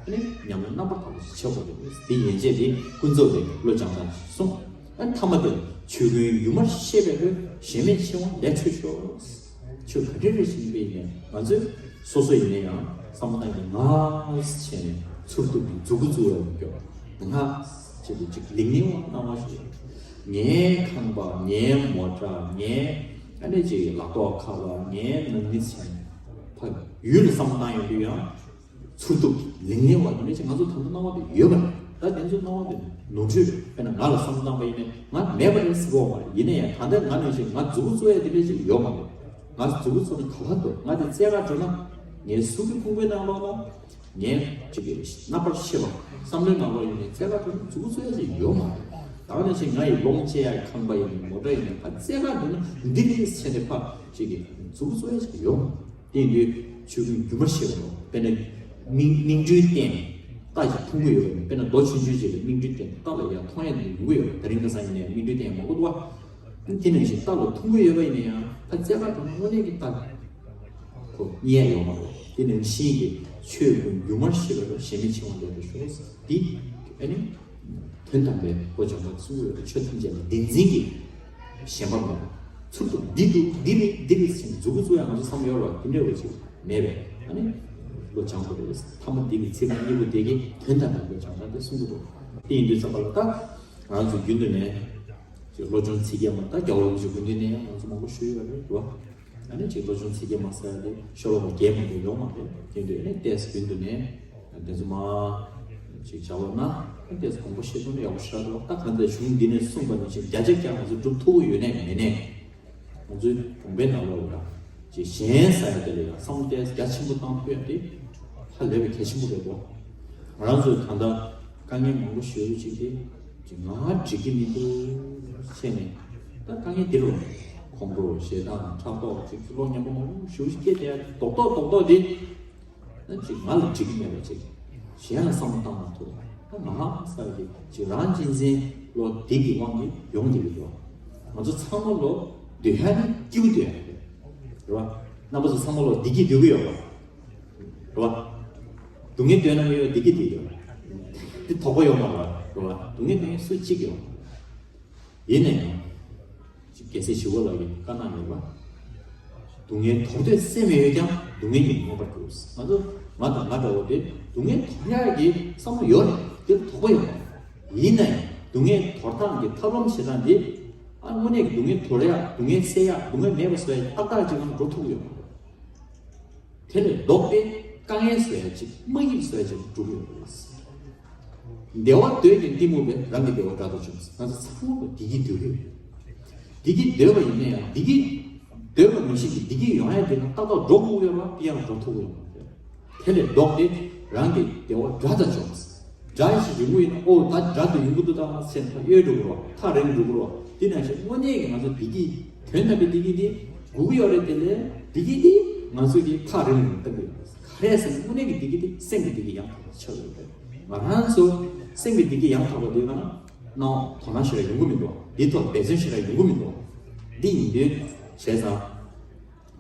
ཨ་ནི་ཉམས་ལེན་རྣམ་པར་དག་པ་ཞིག་བྱེད་དགོས་རེད། དེ་ཡན་ཆད་དེ་ཀུན་རྫོབ་པའི་བློ་སྦྱང་སྟངས་ཤིག་གསུངས། ཨ་ནི་ཐ་མ་དེ་ལ་ཆོས་ཀུན་ཡུལ་མར་ཤེས་པའི་བློས། གཞན་མེད་ཕྱིར་འོང་ལས་འཕྲོས་ཤོག་ཆོས་ག་འདྲ་རེ་ཞིག་ཡིན་པ་ཡིན་ནའི་ང་ཚོས་སོ་སོ་ཡིན་ན་ཡང་བསམ་བློ་བཏང་གི། ང་བྱས་ནས་ཚུར་ཐུག་གི་མཛུ་གུ་བཙུགས་ཡ་མི་སྐྱོ། ང་བྱས་ཏེ་ཅིག་ལིང་ལིང་བ་སྣང་བ་ཞིག་ངའི་ཁང་པ། ངའི་མོ་ཊ། ངའི་ཨ་ནི་ཅིག་ལག་ཐོགས་ཁ་པར། ངའི་ནང་མི་ཚང་ཕ་ཡུལ་ལ་བསམ་བློ་བཏང་ཡོང་དུས་ཡང་། ཚུར་ཐུག་ལིང་ལིང་བ་དེ་འདྲ་ཅིག་ང་ཚོ་ད་ལྟ་སྣང་བ་དེ་ཡོད་པ་རེད། ད་དེ་ཚོ་སྣང་བ་དེ་ནོར་འཁྲུལ་རེད། དཔེར་ན་ང་ལ་བསམ་བློ་བཏང་པ་ཡིན་ན་ང་མེད་པ་རེད་ཟེར་གྱི་ཡོད་མ་རེད། ཡིན་ན་ཡང་ད་ལྟ་ང་ནང་བཞིན་ང་མཛུ་གུ་བཙུགས་ཡ་དེ་འདྲ་ཅིག་ཡོད་མ་རེད། ང་མཛུ་གུ་བཙུགས་ན་ག་པར་འདུག་ང་དེ་བཙལ་ག་འགྲོ་ན་ངའི་གཟུགས་ཀྱི་ཕུང་པོའི་ནང་ལོགས་ལ་ངའི་ཅིག་གི་རྣམ་པར་ཤེས་པ་བསམ་བློའི་ནང་ལོགས་ཡིན་ནའི་བཙལ་ག་འགྲོ་ན་མཛུ་གུ་བཙུགས་ཡ་ཅིག་ཡོད་མ་རེད། ད་ག་ནང་བཞིན་ང་ཡི་ལོངས་སྤྱད་ཡ་གི་ཁང་པ་ཡིན་ནའི་མོ་ཊ་ཡིན་ནའི་ཕར་བཙལ་ག་འགྲོ་ན་འདི་རེད་ཟེར་ནས་ཕར་ཅིག་གི་མཛུ་གུ་བཙུགས་ཡ་ཅིག་ཡོད་མ་རེད། དེ་ཡིན་དུས་ཆོས་ཀུན་སྒྱུ་མར་ཤེས་པ་ལ། དཔེར་ན་སྨིན་སྨིན་གྲོལ་བསྟན་རྟ་ཞིག་མཐོང་གི་ཡོད་པ་ཡིན་ན། དཔེར་ན་རྡོ་ཆུང་ཆུང་ཞིག་ལ་སྨིན་གྲོལ་བསྟན་རྟ་ལ་ཡར་མཐོང་ཡ་དེ་ཡོང་གི་ཡོད་རེད། དེ་རིང་ཁ་སང་ཡིན་ནའི་སྨིན་གྲོལ་བསྟན་མང་པོ་འདུག་བ། དེ་ནང་བཞིན་རྟ་ལ་མཐོང་གི་ཡོད་པ་ཡིན་ན་ཡང་ཕར་བཙལ་ག་འགྲོ་ན་དངོས་གནས་ཀྱི་རྟ་ཁོ་རྙེད་ཡ་ཡོད་མ་རེད། དེ་ནང་བཞིན་གྱི་ཆོས་ཀུན་སྒྱུ་མར་ཤེས་པ་ལ་གཞན་མེད་ཕྱིར་འོང་ལས་འཕྲོས་ཤོག་འདི་ཨ་ནི། དོན་དམ་པའི་གོ་བྱང་ཐབས་གསུང་གི་ཡོད་པའི་ཆོས་ཐམས་ཅད་ལ་བདེན་འཛིན་གྱི་ཞེན་པ་མེད་པ། ཚུར་དུ་འདི་འདུག་འདི་རེད་འདི་རེད་ཟེར་ནས་མཛུ་གུ་བཙུགས་ཡ་ང་ཚོ་བསམ་ཡོད་རེད་བ། དེ་འདྲ་བ་ཅིག་མེད་པས། ཨ་ནི་བློ་སྦྱང་དགོས་རེད། ཐ་མ་འདི་གི་ཚིག་རྐང་གཉིས་པོ་དེ་གིས་དོན་དམ་པའི་གོ་བྱང་ཐབས་དེ་གསུང་གི་འདུག་དེ་ཡིན་དུས་ཙམ་པ་ལ་ད་ང་ཚོ་རྒྱུན་དུ་ནས་ཅིག་བློ་སྦྱོང་ཚིག་བརྒྱད་མ། ད་རྒྱལ་བ་རིན་པོ་ཆེ་སྐུ་མདུན་ནས་ཡང་ང་ཚོ་མང་པོ་ཞུས་ཡོད་རེད་བ། ཨ་ནི་ཅིག་བློ་སྦྱོང་ཚིག་བརྒྱད་མ་ཟེར་ཡ་དེ་ཤོ་ལོ་ཀ་བརྒྱད་མ་གཏོགས་ཡོད་མ་རེད། དེ་དུས་ཨ་ནི་ཏོག་ཙམ་རྒྱུན་དུ་ནས་དེ་ཚོ་མར་ཅིག་བྱ་བ་ན་ཏོག་ཙམ་དགོངས་པ་བཞེས་ཐུབ་ན་ཡག་པོ་ཞེ་དྲག་འདུག་ད་གང་ལྟར་གཞུང་འདི་ནས་གསུངས་པ་ནང་བཞིན་བརྒྱ་ཆ་བརྒྱ་ང་ཚོ་སྒྲུབ་ཐུབ་ཀྱི་ཡོད་ནའི་མེད་ནའི། ང་ཚོའི་དགོངས་པའི་ནང་ལོགས་ལ་ཅིག་གཞན་ཟེར་ཡ་དེ་ལ་ཡང་བསམ་བློ་ཏོག་ཙམ་རྒྱ་ཆེན་པོ་བཏང་ཐུབ་ཡ་དེ་ཧ་ལས་པའི་གལ་ཆེན་པོ་རེད་འདུག་ང་རང་ཚོའི་ད་ལྟ་དཀའ་ངལ་མང་པོ་ཞེ་པོ་ཅིག་དེ་ཅིག་ང་འགྲིག་གི་མི་འདུག་བྱས་ནས་ད་དཀའ་ངལ་འདི་རུ་ཁོང་ཁྲོ་ཞེ་སྡང་ཕྲག་དོག་ཅིག་བློ་ཉམས་པོ་མང་པོ་ཞེ་པོ་ཅིག་སྐྱེས་བསྡད་ཡ་རྡོག་རྡོག་རྡོག་རྡོག་འདི། ན་ཅིག་ང་ལ་འགྲིག་གི་མེད་པ་ཅིག་གཞན་ལ་བསམ་བློ་བཏང་མ་ཐུབ། ད་ང་ཧ་ས་ཡི་ཅིག་རང་གཅེས་འཛིན་ལོ་འདི་གི་དབང་གིས་ཡོང་བསྡད་ཀྱི་འདུག་ང་ཚོ་ཚང་མ་ལོ་སྡོད་ཡ་ནི་སྐྱིད་པོ་སྡོད་ཡ་རེད། རེད་བ། རྣམ་པ་ཚོ་ཚང་མ་ལོ་བདེ་སྐྱིད་སྡོད་ཀྱི་ཡོད་པ། རེད་བ། སྡུག་བསྔལ་སྡོད་ན་ཡོད་བདེ་སྐྱིད་སྡོད་ཡོད། དེ་དོགས་པ་ཡོད་མ་རེད་བ། རེད་བ། སྡུག་བསྔལ་སྡོད་མཁན་སུ་གཅིག་ཡོད། ཡིན་ན་ཡང་། གལ་སྲིད་ཞི་བ་ལྷ་གིས་བཀའ་གནང་ཡོད་པ། སྡུག་བསྔལ་དོར་འདོད་སེམས་ཡོད་ཀྱང་སྡུག་བསྔལ་གྱིས་མངོན་པར་གྱུར། ང་ཚོ་ང་དང་ང་འདྲ་བོ་དེ་སྡུག་བསྔལ་དོར་ཡག་གི་བསམ་བློ་ཡོད་རེད། དེར་དོགས་པ་ཡོད་མ་རེད། ཡིན་ན་ཡང་སྡུག་བསྔལ་དོར་སྟངས་ཀྱི་ཐབས་ལམ་བྱེད་སྟངས་དེ། ཨ་དངོས་གནས་ཀྱི་སྡུག་བསྔལ་དོར་ཡག་སྡུག་བསྔལ་སེལ་ཡག་སྡུག་བསྔལ་མེད་པ་བཟོ་ཡག་ཏག་ཏག་ཅིག་ལ་འགྲོ་ཐུབ་ཀྱི་ཡོད་མ་རེད། དེ་ལས་ལྡོག་སྟེ་དཀའ་ངལ་བཟོ་ཡ་ཅིག་དམའ་འབེབས་བཟོ་ཡ་ཅིག་འགྲོ་གི་ཡོད་པ་རེད། བདེ་བ་འདོད་ཀྱང་གཏི་མུག་པས་རང་གི་བདེ་བ་དགྲ་དང་བཅོམ། ང་ཚོ་ཚང་མ་བདེ་སྐྱིད་འདོད་ཀྱི་ཡོད། བདེ་སྐྱིད་འདོད་པ་ཡིན་ན་ཡང་བདེ་སྐྱིད་འདོད་པ་མི་ཤེས་ཀྱི་བདེ་སྐྱིད་ཡོང་ཡ་དེ་ལ་ཏག་ཏག་འགྲོ་དགོས་ཡོད་པ་དེ་ཡང་འགྲོ་ཐུབ་ཀྱི་ཡོད་མ་རེད། དེ་ལས་ལྡོག་སྟེ་རང་གི་བདེ་བ་དགྲ་དང་བཅོམ། དགྲ་ཞིག་ཡོང་གི་ཡིན་ན་ཨོ་ད་དགྲ་དེ་ཡོང་གི་འདུག་ད་ཟེར་ནས་གཡོལ་འགྲོ་གི་རེད་བ། ཐག་རིང་འགྲོ་གི་རེད་བ། དེ་ནང་བཞིན་དངོས་གནས་ཀྱི་ང་ཚོ་བདེ་སྐྱིད་དོན་དམ་པའི་བདེ་སྐྱིད་དེ་དགོས་ཀྱི་ཡོད་རེད། དེ་ལས་བདེ་སྐྱིད་དེ་ང་ཚོ་གི་ཐག་རིང་རིང་བཏང་གི་ཡོད། ག་རེ་ཟེར་ན་དངོས་གནས་ཀྱི་བདེ་སྐྱིད་དེ་སེམས་ཀྱི་བདེ་སྐྱིད་ཡང་དག་པ་ཆགས་ཡོད་རེད། ང་རང་ཚོ་སེམས་ཀྱི་བདེ་སྐྱིད་ཡང་དག་པ་དེ་ག་ན་ནའོ་དོ་སྣང་ཞེ་དྲག་ཡོང་གི་མི་འདུག་འདི་ཐོག་འབད་བརྩོན་ཞེ་དྲག་ཡོང་གི་མི་འདུག་འདི་ཡིན་དུས་བྱས་ཙང་།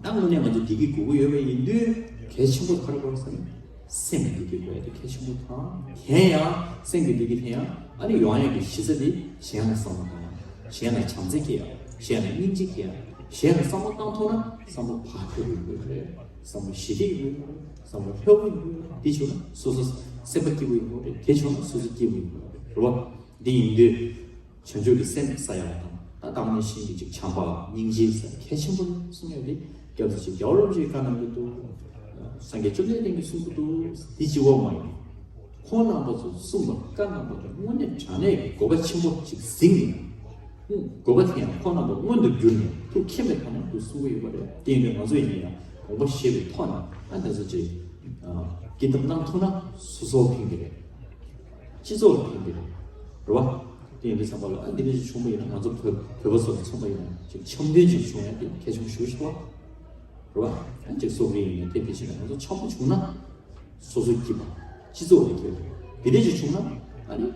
ད་དངོས་གནས་ང་ཚོ་བདེ་སྐྱིད་དགོས་ཀྱི་ཡོད་པ་ཡིན་དུས་གལ་ཆེན་པོ་ག་རེ་དགོས་ཟེར་ན། སེམས་བདེ་སྐྱིད་དགོས་ཡ་དེ་གལ་ཆེན་པོ་དང་། དེ་ཡང་སེམས་ཀྱི་བདེ་སྐྱིད་དེ་ཡང་ཨ་ནི་ཡོང་ཡ་གི་གཞི་རྩ་དེ་གཞན་ལ་བསམ་བློ་བཏང་ཡ། གཞན་ལ་བྱམས་བརྩེ་སྐྱེ་ཡ། གཞན་ལ་སྙིང་རྗེ་སྐྱེ་ཡ། གཞན་ལ་བསམ་བློ་བཏང་ཐུབ་ན་བསམ་བློ་བག་ཕེབས་པོ་ཡོང་གི་རེད། བསམ་བློ་ཞི་བདེ་ཡོང་གི་རེད། བསམ་བློ་ལྷོད་པོ་ཡོང་གི་རེད། དེ་བྱུང་ན་སོ་སོ་སེམས་པ་སྐྱིད་པོ་ཡོང་གི་རེད། དེ་བྱུང་ན་སོ་སོ་སྐྱིད་པོ་ཡོང་གི་རེད། རེད་བ། འདི་ཡིན་དུས། བྱང་ཆུབ་ཀྱི་སེམས་ས་ཡ་དང་། ད་བདག་ཉིད་བཞིན་གྱི་ཅིག་བྱམས་པ་སྙིང་རྗེ་ཟེར་གལ་ཆེན་པོ་རེད་གསུང་ཡ་དེ། སྐྱབས་རྗེ་རྒྱལ་བ་རིན་པོ་ཆེའི་བཀའ་གནང་གི་འདུག་སངས་རྒྱས་བཅོམ་ལྡན་འདས་ཀྱིས་གསུང་གི་འདུག་འདི་གཅིག་པོ་མ་ཡིན། ཁོང་རྣམ་པ་ཚོས་གསུངས་པ་བཀའ་གནང་པ་དེ་དངོས་གནས་དྲང་གནས་ཀྱི་དགོས་པ་ཆེན་པོ་ཅིག་གཟིགས་ནས། དགོས་པ་དེ་ཡང་ཁོང་རྣམ་པ་མངོན་དུ་གྱུར་ནས་ཐུགས་མཁྱེན་པའི་ཐོག་ནས་འདུག་གསུང་གི་ཡོད་པ་རེད། དེ་ཡིན་དུས་ང་ཚོ་ཡིན་ན་ཡང་དགོངས་པ་བཞེས་པའི་ཐོག་ནས་ཨ་འདི་ཚོ་ཅིག་སྐྱིད་ཐབས་གནང་ཐུབ་ན་སོ་སོ་ཕན་གྱི་རེད། སྤྱི་ཚོགས་ལ་ཕན་གྱི་རེད། རེད་བ། དེ་ཡིན་དུས་ཙམ་པ་ལ་ཨ་འདི་འདྲ་ཞིག་བྱུང་བ་ཡིན་ན་ང་ཚོ་བོད་བོད་པ་ཚོ་ལ་མཚོན་པ་ཡིན་ན་ཅིག་འཆམ་མཐུན་ཅིག་བྱུང་ཡ་དེ་གལ་ཆེན་པོ་ཞེ་པོ་ཞིག་རེད་བ། རེད་བ། ཨ་ཅིག་སོག་རིགས་ཡིན་ན་དེ་དེ་བཞིན་ང་ཚོ་འཆམ་པོ་བྱུང་ན་སོ་སོ་སྐྱིད་པ། སྤྱི་ཚོགས་ལ་སྐྱིད་པ། དེ་འདྲ་ཞིག་བྱུང་ན་ཨ་ནི་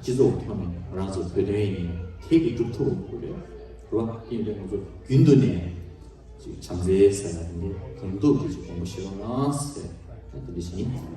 སྤྱི་ཚོགས་ཐོག་ནས་ང་རང་ཚོ་བོད་དོན་ཡིན་ན་དེ་གི་སྒྲུབ་ཐུབ་པ་རེད། རེད་བ། དེ་ཡིན་དུས་ང་ཚོ་རྒྱུན་དུ་ནས། ཅིག་བྱམས་བརྩེ་ཟེར་ཡ་དེ་འདྲའི་གང་ཐུབ་ཀྱིས་ཅིག་དགོངས་པ་བཞེས་རོགས་གནང་ཟེར་ད་དེ་འདྲ་ཞིག་ཡིན།